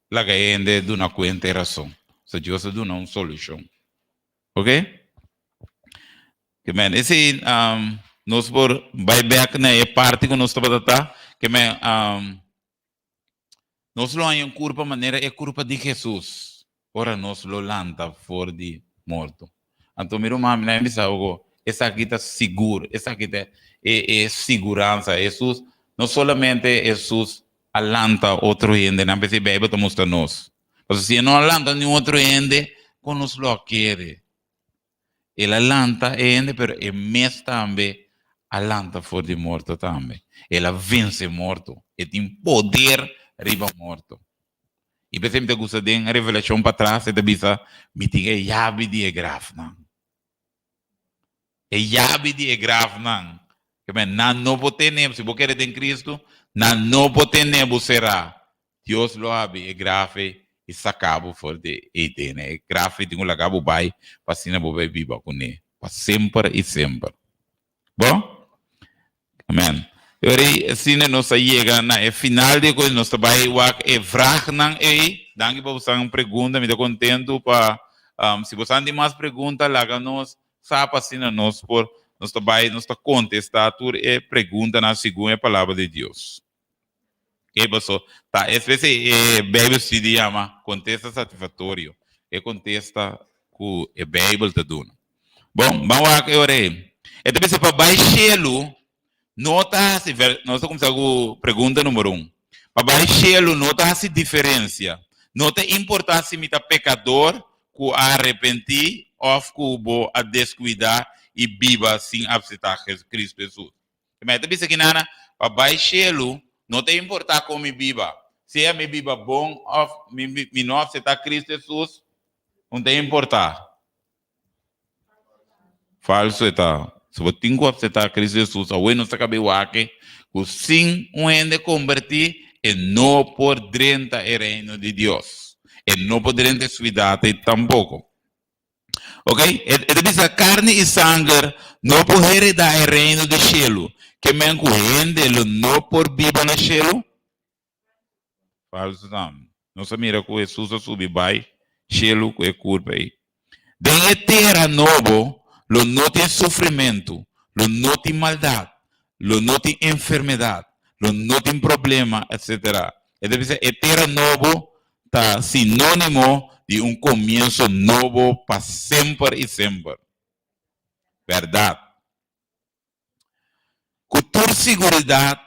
laga e hende duna kuenta e rason. So Dios a duna un solushon. Ok? Ke men, esei um, nos por bai bek na e parti ku nos tabata ta. Ke men, um, nos lo haña un kurpa manera e kurpa di Hesus, ora nos lo lanta for di morto. Anto mi ruman, mi na bisa bo ku esaki ta sigur, esaki ta e, e siguransa. Hesus, no solamente Hesus a lanta otro hendenan, p'esei Beibel ta mustra nos. Pasobra si e no a lanta niun otro hende, kon nos lo a kere? El a lanta e hende, pero e mes tambe a lanta for di morto tambe. El a vense morto. E tin poder riba morto. I p'esei mi ta gusta den Revelashon patras e ta bisa, Mi tin e yabi di e grafnan. E yabi di e grafnan. Ke men, nan no por tene, si bo kere den Kristu, nan no por tene bo será. Dios lo habri e graf ei i saka bo for di ei den. E graf ei tin ku laga bo bai pa asina bo bai biba kuné pa semper i semper. Bo? Amen. E ora ei asina nos a yega na e final di e kos, nos ta bai wak e vragnan ei. Danki pa bosan pregunta, mi ta kontentu pa si bosan tin mas pregunta laga nos sa pa asina nos por nos ta bai nos ta kontestá tur e preguntanan segun e palabra di Dios. Ke paso ta especie e Bijbel studie yama kontesta satisfaktorio, e kontesta ku e Bijbel ta duna. Bon, ban wak e ora ei. E ta bisa pa bai shelu no ta hasi, nos ta kuminsá ku pregunta numero un. Pa bai shelu no ta hasi diferensia. No ta importá si mi ta pekador ku a arepentí òf ku bo a deskuidá i biba sin apseptá Kristu Hesus. Mi ta bisa kinana, pa bai shelu no ta importá kon mi biba. Sea mi biba bon òf mi no apseptá Kristu Hesus, no ta importá. Falso e ta. Si bo tin ku apseptá Kristu Hesus, awe nos ta kab'é wak ku sin un hende kombertí e no por drenta e Reino di Dios. E no por drenta e suidat ei tampoko. Ok, e ta bisa karni i sanger no por heredá e Reino di shelu. Ke men ku hende lo no por biba na shelu? Falso tambe. Nos a mira ku Hesus a subi bai shelu ku e kurpa ei. Den e tera nobo lo no tin sufrimentu, lo no tin maldat, lo no tin enfermedat, lo no tin problema, etsetera. E ta bisa e tera nobo ta sinónimo di un komienso nobo pa semper i semper. Bèrdat. Ku tur siguridat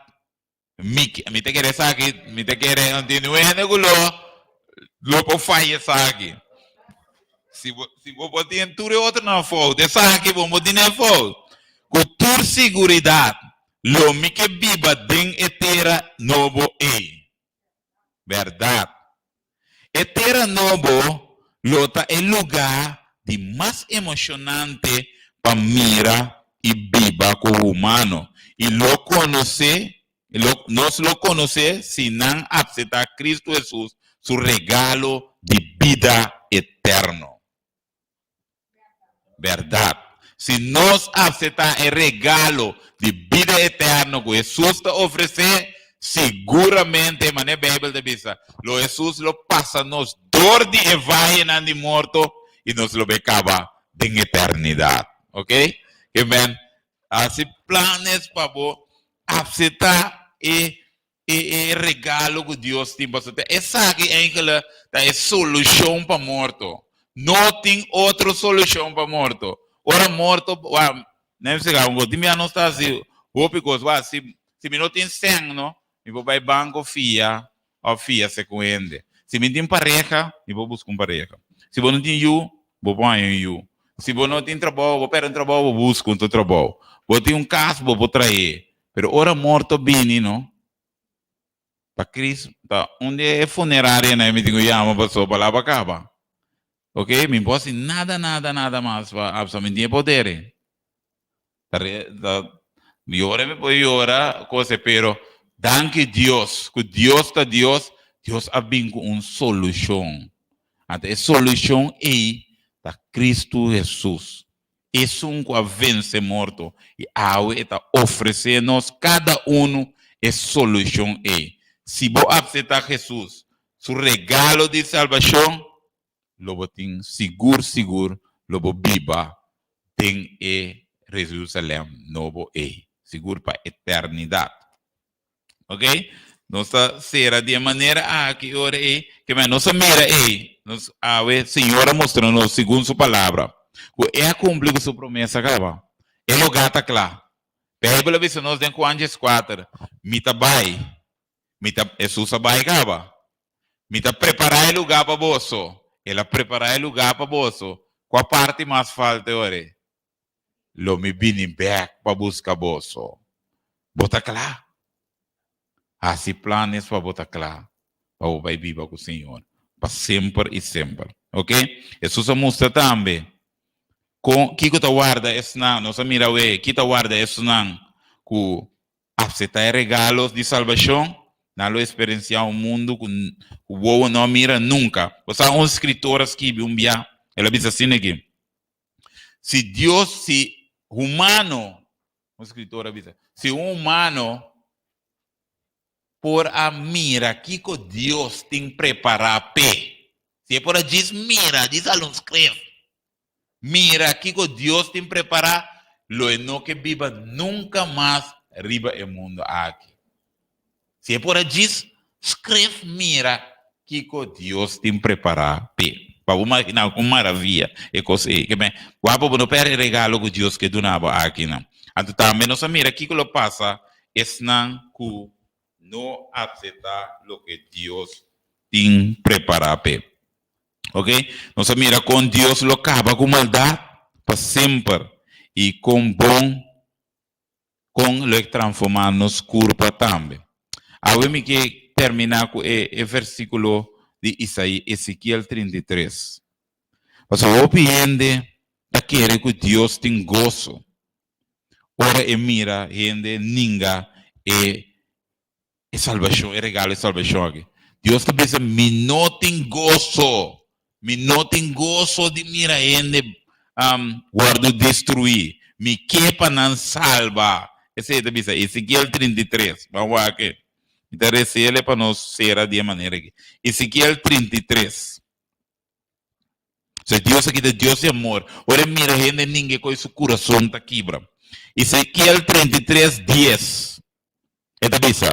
Mi mi ta kere esaki, mi ta kere no tin niun hende ku lo lo por faya esaki. Si bo si bo por tin tur e otronan fout, esaki bo no tin e fout. Ku tur siguridat lo mi ke biba den e tera nobo ei. Bèrdat. E tera nobo lo ta e lugá di mas emoshonante pa mira i biba ku humano, i lo konosé, lo, nos lo konosé si nan apseptá Kristu Hesus su regalo di bida eterno. Bèrdat. Si nos aseptá e regalo di bida eterno ku Hesus ta ofresé, siguramente, manera Beibel ta bisa, lo Hesus lo pasa nos dor di e vayenan di morto i nos lo bai kaba den eternidat. Oke? Amen. Hasi planes pa bo aseptá e E regalo ku Dios tin pa su tera. Esaki enkele ta e solushon pa morto. No tin otro solushon pa morto. Ora morto, wak, na mi sega un kos, tin bia nos ta hasi hopi kos, wak, si, si mi no tin sèn no, mi por bai banko fia òf fia segun hende. Si mi tin pareha, mi por buska un pareha. Si bo no tin yu, bo por haña un yu. Si bo no tin trabou, bo pèrdè un trabou, bo buska un otro trabou. Bo tin un kas, bo por trahe. Pero ora morto bini no, pa Cris ta un di e funerarianan mi tin cu yama paso palabra caba. Ok, mi por haci nada nada nada mas pa Absalom, mi tin e poder ei. Ta re ta yora mi por yora cose pero danki Dios cu Dios ta Dios, Dios a bin cu un solucion. Anto e solucion ei ta Cristo Jesus. Esun ku a vense morto, i awe e ta ofresé nos kada unu e solushon ei. Si bo apseptá Hesus su regalo di salbashon, lo bo tin sigur sigur lo bo biba den e Jerusalèm nobo ei, sigur pa eternidat. Ok, nos ta sera di e manera aki ora ei, ke men nos a mira ei, nos awe Señor a mustra nos segun su palabra, ku e a kumpli ku su promesa kaba. E lugá ta kla. Beibel a bisa nos den Juan dieskuater, Mi ta bai, mi ta, Hesus a bai kaba, mi ta prepará e lugá pa boso. El a prepará e lugá pa boso. Kua parti mas falta e ora ei? Lo mi bini bek pa buska boso. Bo ta kla? Hasi planes pa bo ta kla pa bo bai biba ku Señor. pa semper i semper. Ok? Hesus a mustra tambe kon kiko ta warda esnan, nos a mira awe, ki ta warda esnan ku aseptá e regalos di salbashon, nan lo eksperensiá un mundu ku wowo no a mira nunka. Bo sa un skritor a skibi un bia, el a bisa asina aki, Si Dios, si humano, un skritor a bisa, si un humano por a mira kiko Dios tin prepará p'e, si e por a djis mira, djis hala un skref, mira kiko Dios tin prepará, lo e no ke biba nunka mas riba e mundu aki. Si e por a djis skref mira kiko Dios tin prepará p'e. Pa bo imaginá kon maravia e kos ei. Ke men, wak bo no pèrdè e regalo ku Dios ke duna bo akinan. Anto tambe nos a mira kiko lo pasa esnan ku no aseptá loke Dios tin prepará p'e. Ok, nos a mira kon Dios lo kaba ku maldat pa semper i kon bon kon lo e transformá nos kurpa tambe. Awe mi ke terminá ku e e versíkulo di Isaí, Ezekiel 33. Pasobra hopi hende ta kere ku Dios tin goso ora e mira hende ninga e e salbashon, e regalo di salbashon aki. Dios ta bisa, Mi no tin goso, mi no tin goso di mira hende um, wòrdu destruí. Mi ke pa nan salba. Esei ta bisa Ezekiel 33. Ban wak e. Mi ta resele pa nos sera di e manera aki. Ezekiel 33. So Dios aki ta Dios di amor. Ora e mira hende ninge koe su kurason ta kibra. Ezekiel 33, 10. E ta bisa,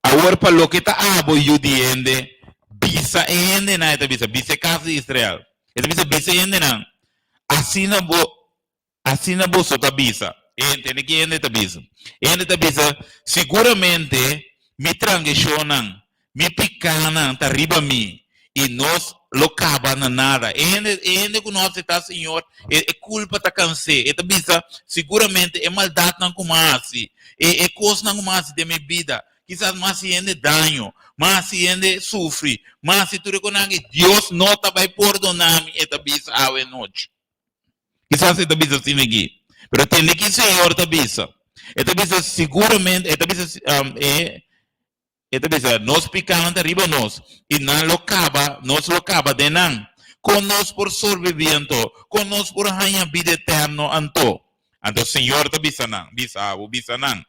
Awor pa loke ta abo, yu di hende, bisa e hendenan, e ta bisa, bisa e kas di Israel. E ta bisa, bisa e hendenan, asina bo, asina boso ta bisa. E hende, ki hende ta bisa? E hende ta bisa, Siguramente mi transgreshonnan, mi pikánan ta riba mi, i nos lo kaba na nada. E hende, e hende ku no aseptá Señor, e, e kulpa ta kans'é. E ta bisa, Siguramente e maldatnan ku mi a hasi, e, e kosnan ku mi a hasi den mi bida, kisas mi a hasi hende daño, mi a hasi hende sufri, mi a hasi tur e konan aki, Dios no ta bai pordoná mi, e ta bisa awe nochi. Kisas e ta bisa asina aki, pero tende ki Señor ta bisa. E ta bisa siguramente, e ta bisa, um, e, E ta bisa, Nos pikánan ta riba nos, i nan lo kaba, nos lo kaba den nan. Kon nos por sorbibí anto? Kon nos por haña bida eterno anto? Anto Señor ta bisa nan, Bisa abo, bisa nan,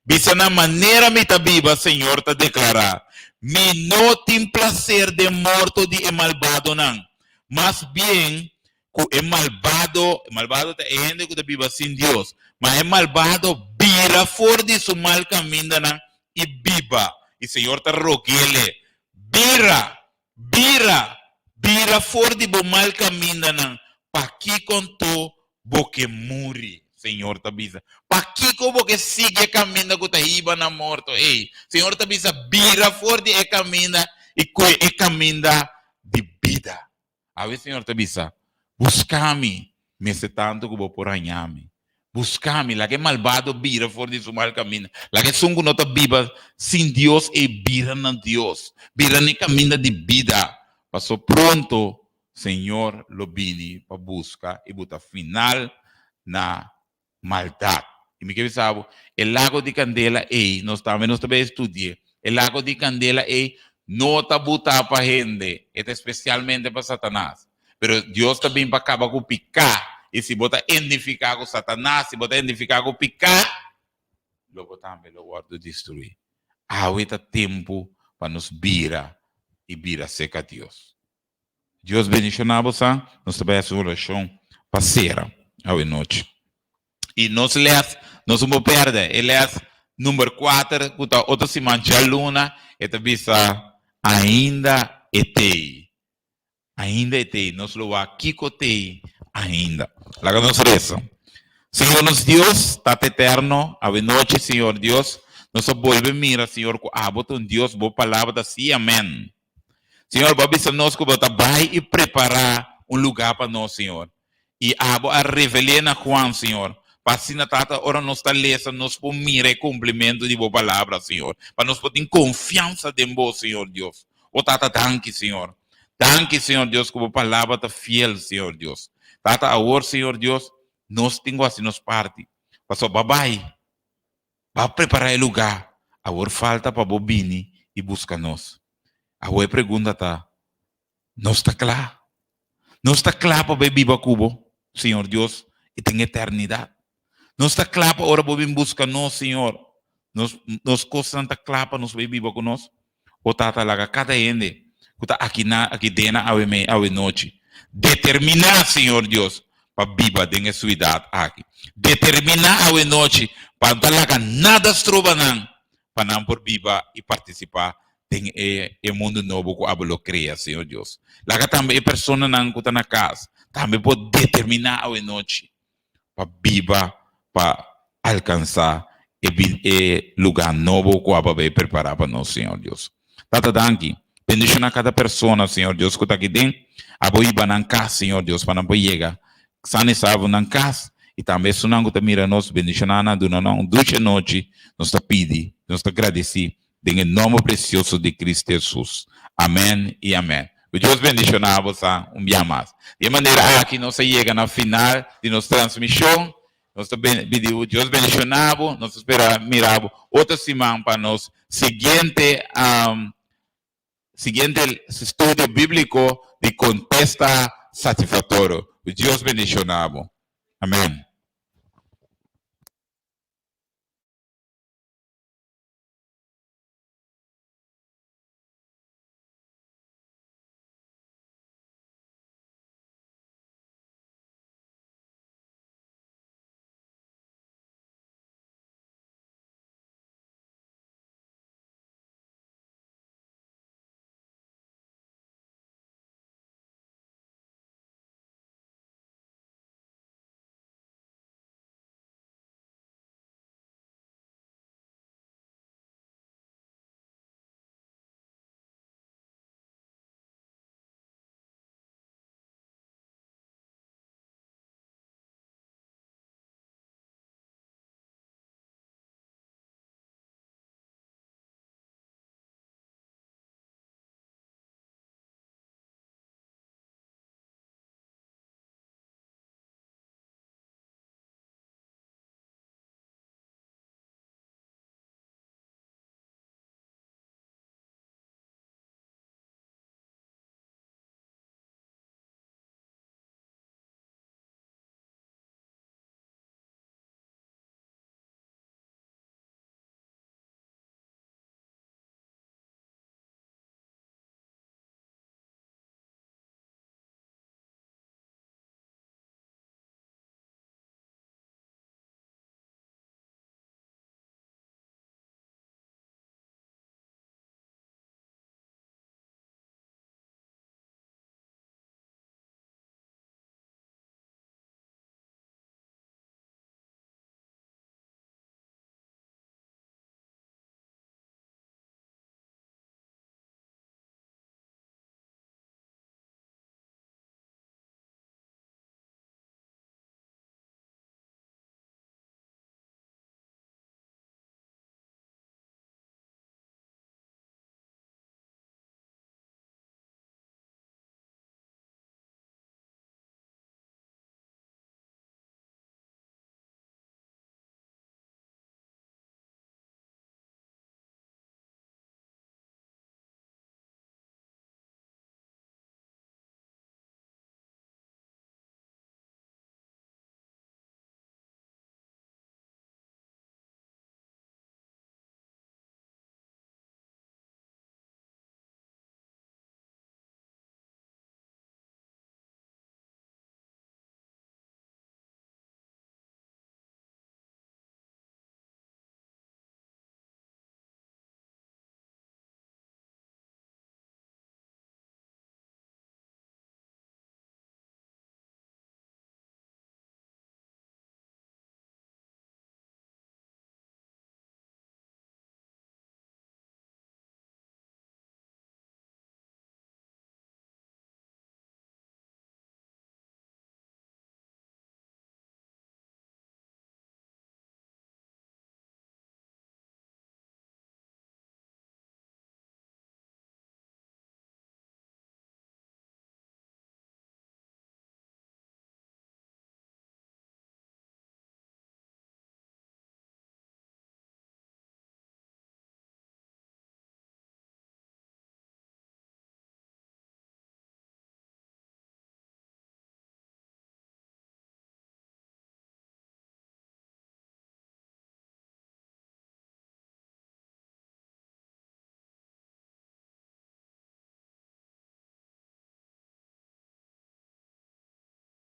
Bisa nan manera mi ta biba, Señor ta deklará, Mi no tin plaser den morto di e malbadonan, mas bien ku e malbado, e malbado ta e hende ku ta biba sin Dios, ma e malbado bira for di su mal kamindanan i biba. I Señor ta rog'ele, Bira, bira, bira for di bo mal kamindanan, pakiko anto bo ke muri? Señor ta bisa. Pakiko bo ke sigui e kaminda ku ta hiba na morto ei? Señor ta bisa, Bira for di e kaminda i kohe e kaminda di bida. Awe Señor ta bisa, Buska mi, mester tantu ku bo por haña mi. Buska mi, laga e malbado bira for di su mal kaminda. Laga esun ku no ta biba sin Dios ei bira na Dios, bira na e kaminda di bida. Paso pronto Señor lo bini pa buska i buta final na maldat. I mi ke bisa bo, e lago di kandela ei, nos tambe nos ta bai estudi'é, e lago di kandela ei no ta butá pa hende, e ta espesialmente pa Satanas. Pero Dios ta bin pa kaba ku piká, i si bo ta identifiká ku Satanas, si bo ta identifiká ku piká, lo bo tambe lo wòrdu destruí. Awe ta tempu pa nos bira i bira serka Dios. Dios bendiciona bo sa, nos ta bai haci un oracion pa cera awe nochi. Y nos les, nos no por perde, e les number cuater cu ta otro siman djaluna, e ta bisa ainda e tei, ainda e tei, nos lo wak kico tei ainda. Laga nos reza. Señor nos Dios, Tata Eterno, awe nochi Señor Dios, nos a bolbe mira Señor cu abo ta un Dios, bo palabra ta si, amen. Señor, bo a bisa nos ku bo ta bai i prepará un lugá pa nos, Señor. I abo a revel'é na Juan, Señor, pa asina, Tata, ora nos ta lesa, nos por mira e kumplimentu di bo palabra, Señor, pa nos por tin konfiansa den bo, Señor Dios. O Tata, danki, Señor. Danki, Señor Dios, ku bo palabra ta fiel, Señor Dios. Tata, awor, Señor Dios, nos tin ku hasi nos parti. Pasobra bo a bai, bo a prepará e lugá, awor falta pa bo bini i buska nos. Awor e pregunta ta, Nos ta kla? Nos ta kla pa bai biba ku bo, Señor Dios, i den eternidat? Nos ta kla pa ora bo bin buska nos, Señor, nos nos kosnan ta kla pa nos bai biba ku nos? O Tata, laga kada hende ku ta aki na aki den na awe mei awe nochi determiná, Señor Dios, pa biba den e suidat aki. Determiná awe nochi pa no ta laga nada stroba nan pa nan por biba i partisipá den e e mundu nobo ku abo lo krea, Señor Dios. Laga tambe e personanan ku ta na kas tambe por determiná awe nochi pa biba pa alkansá e e lugá nobo ku abo a bay prepará pa nos, Señor Dios. Tata danki. Bendishoná kada persona, Señor Dios, ku ta aki den. Abo hiba nan kas, Señor Dios, pa nan por yega san i salvo nan kas. I tambe esunnan ku ta mira nos, bendishoná nan, duna nan un dushi anochi. Nos ta pidi, nos ta gradisí den e nomber precioso di Cristo Jesus. Amen i amen. Ku Dios bendishoná bo sa un bia mas. Di e manera aki nos a yega na final di nos transmishon. Nos ta pidi ku Dios bendishoná bo. Nos ta spera mira bo otro siman pa nos siguiente siguiente studio bíbliko di Kontesta Satisfaktorio. Ku Dios bendishoná bo. Amen.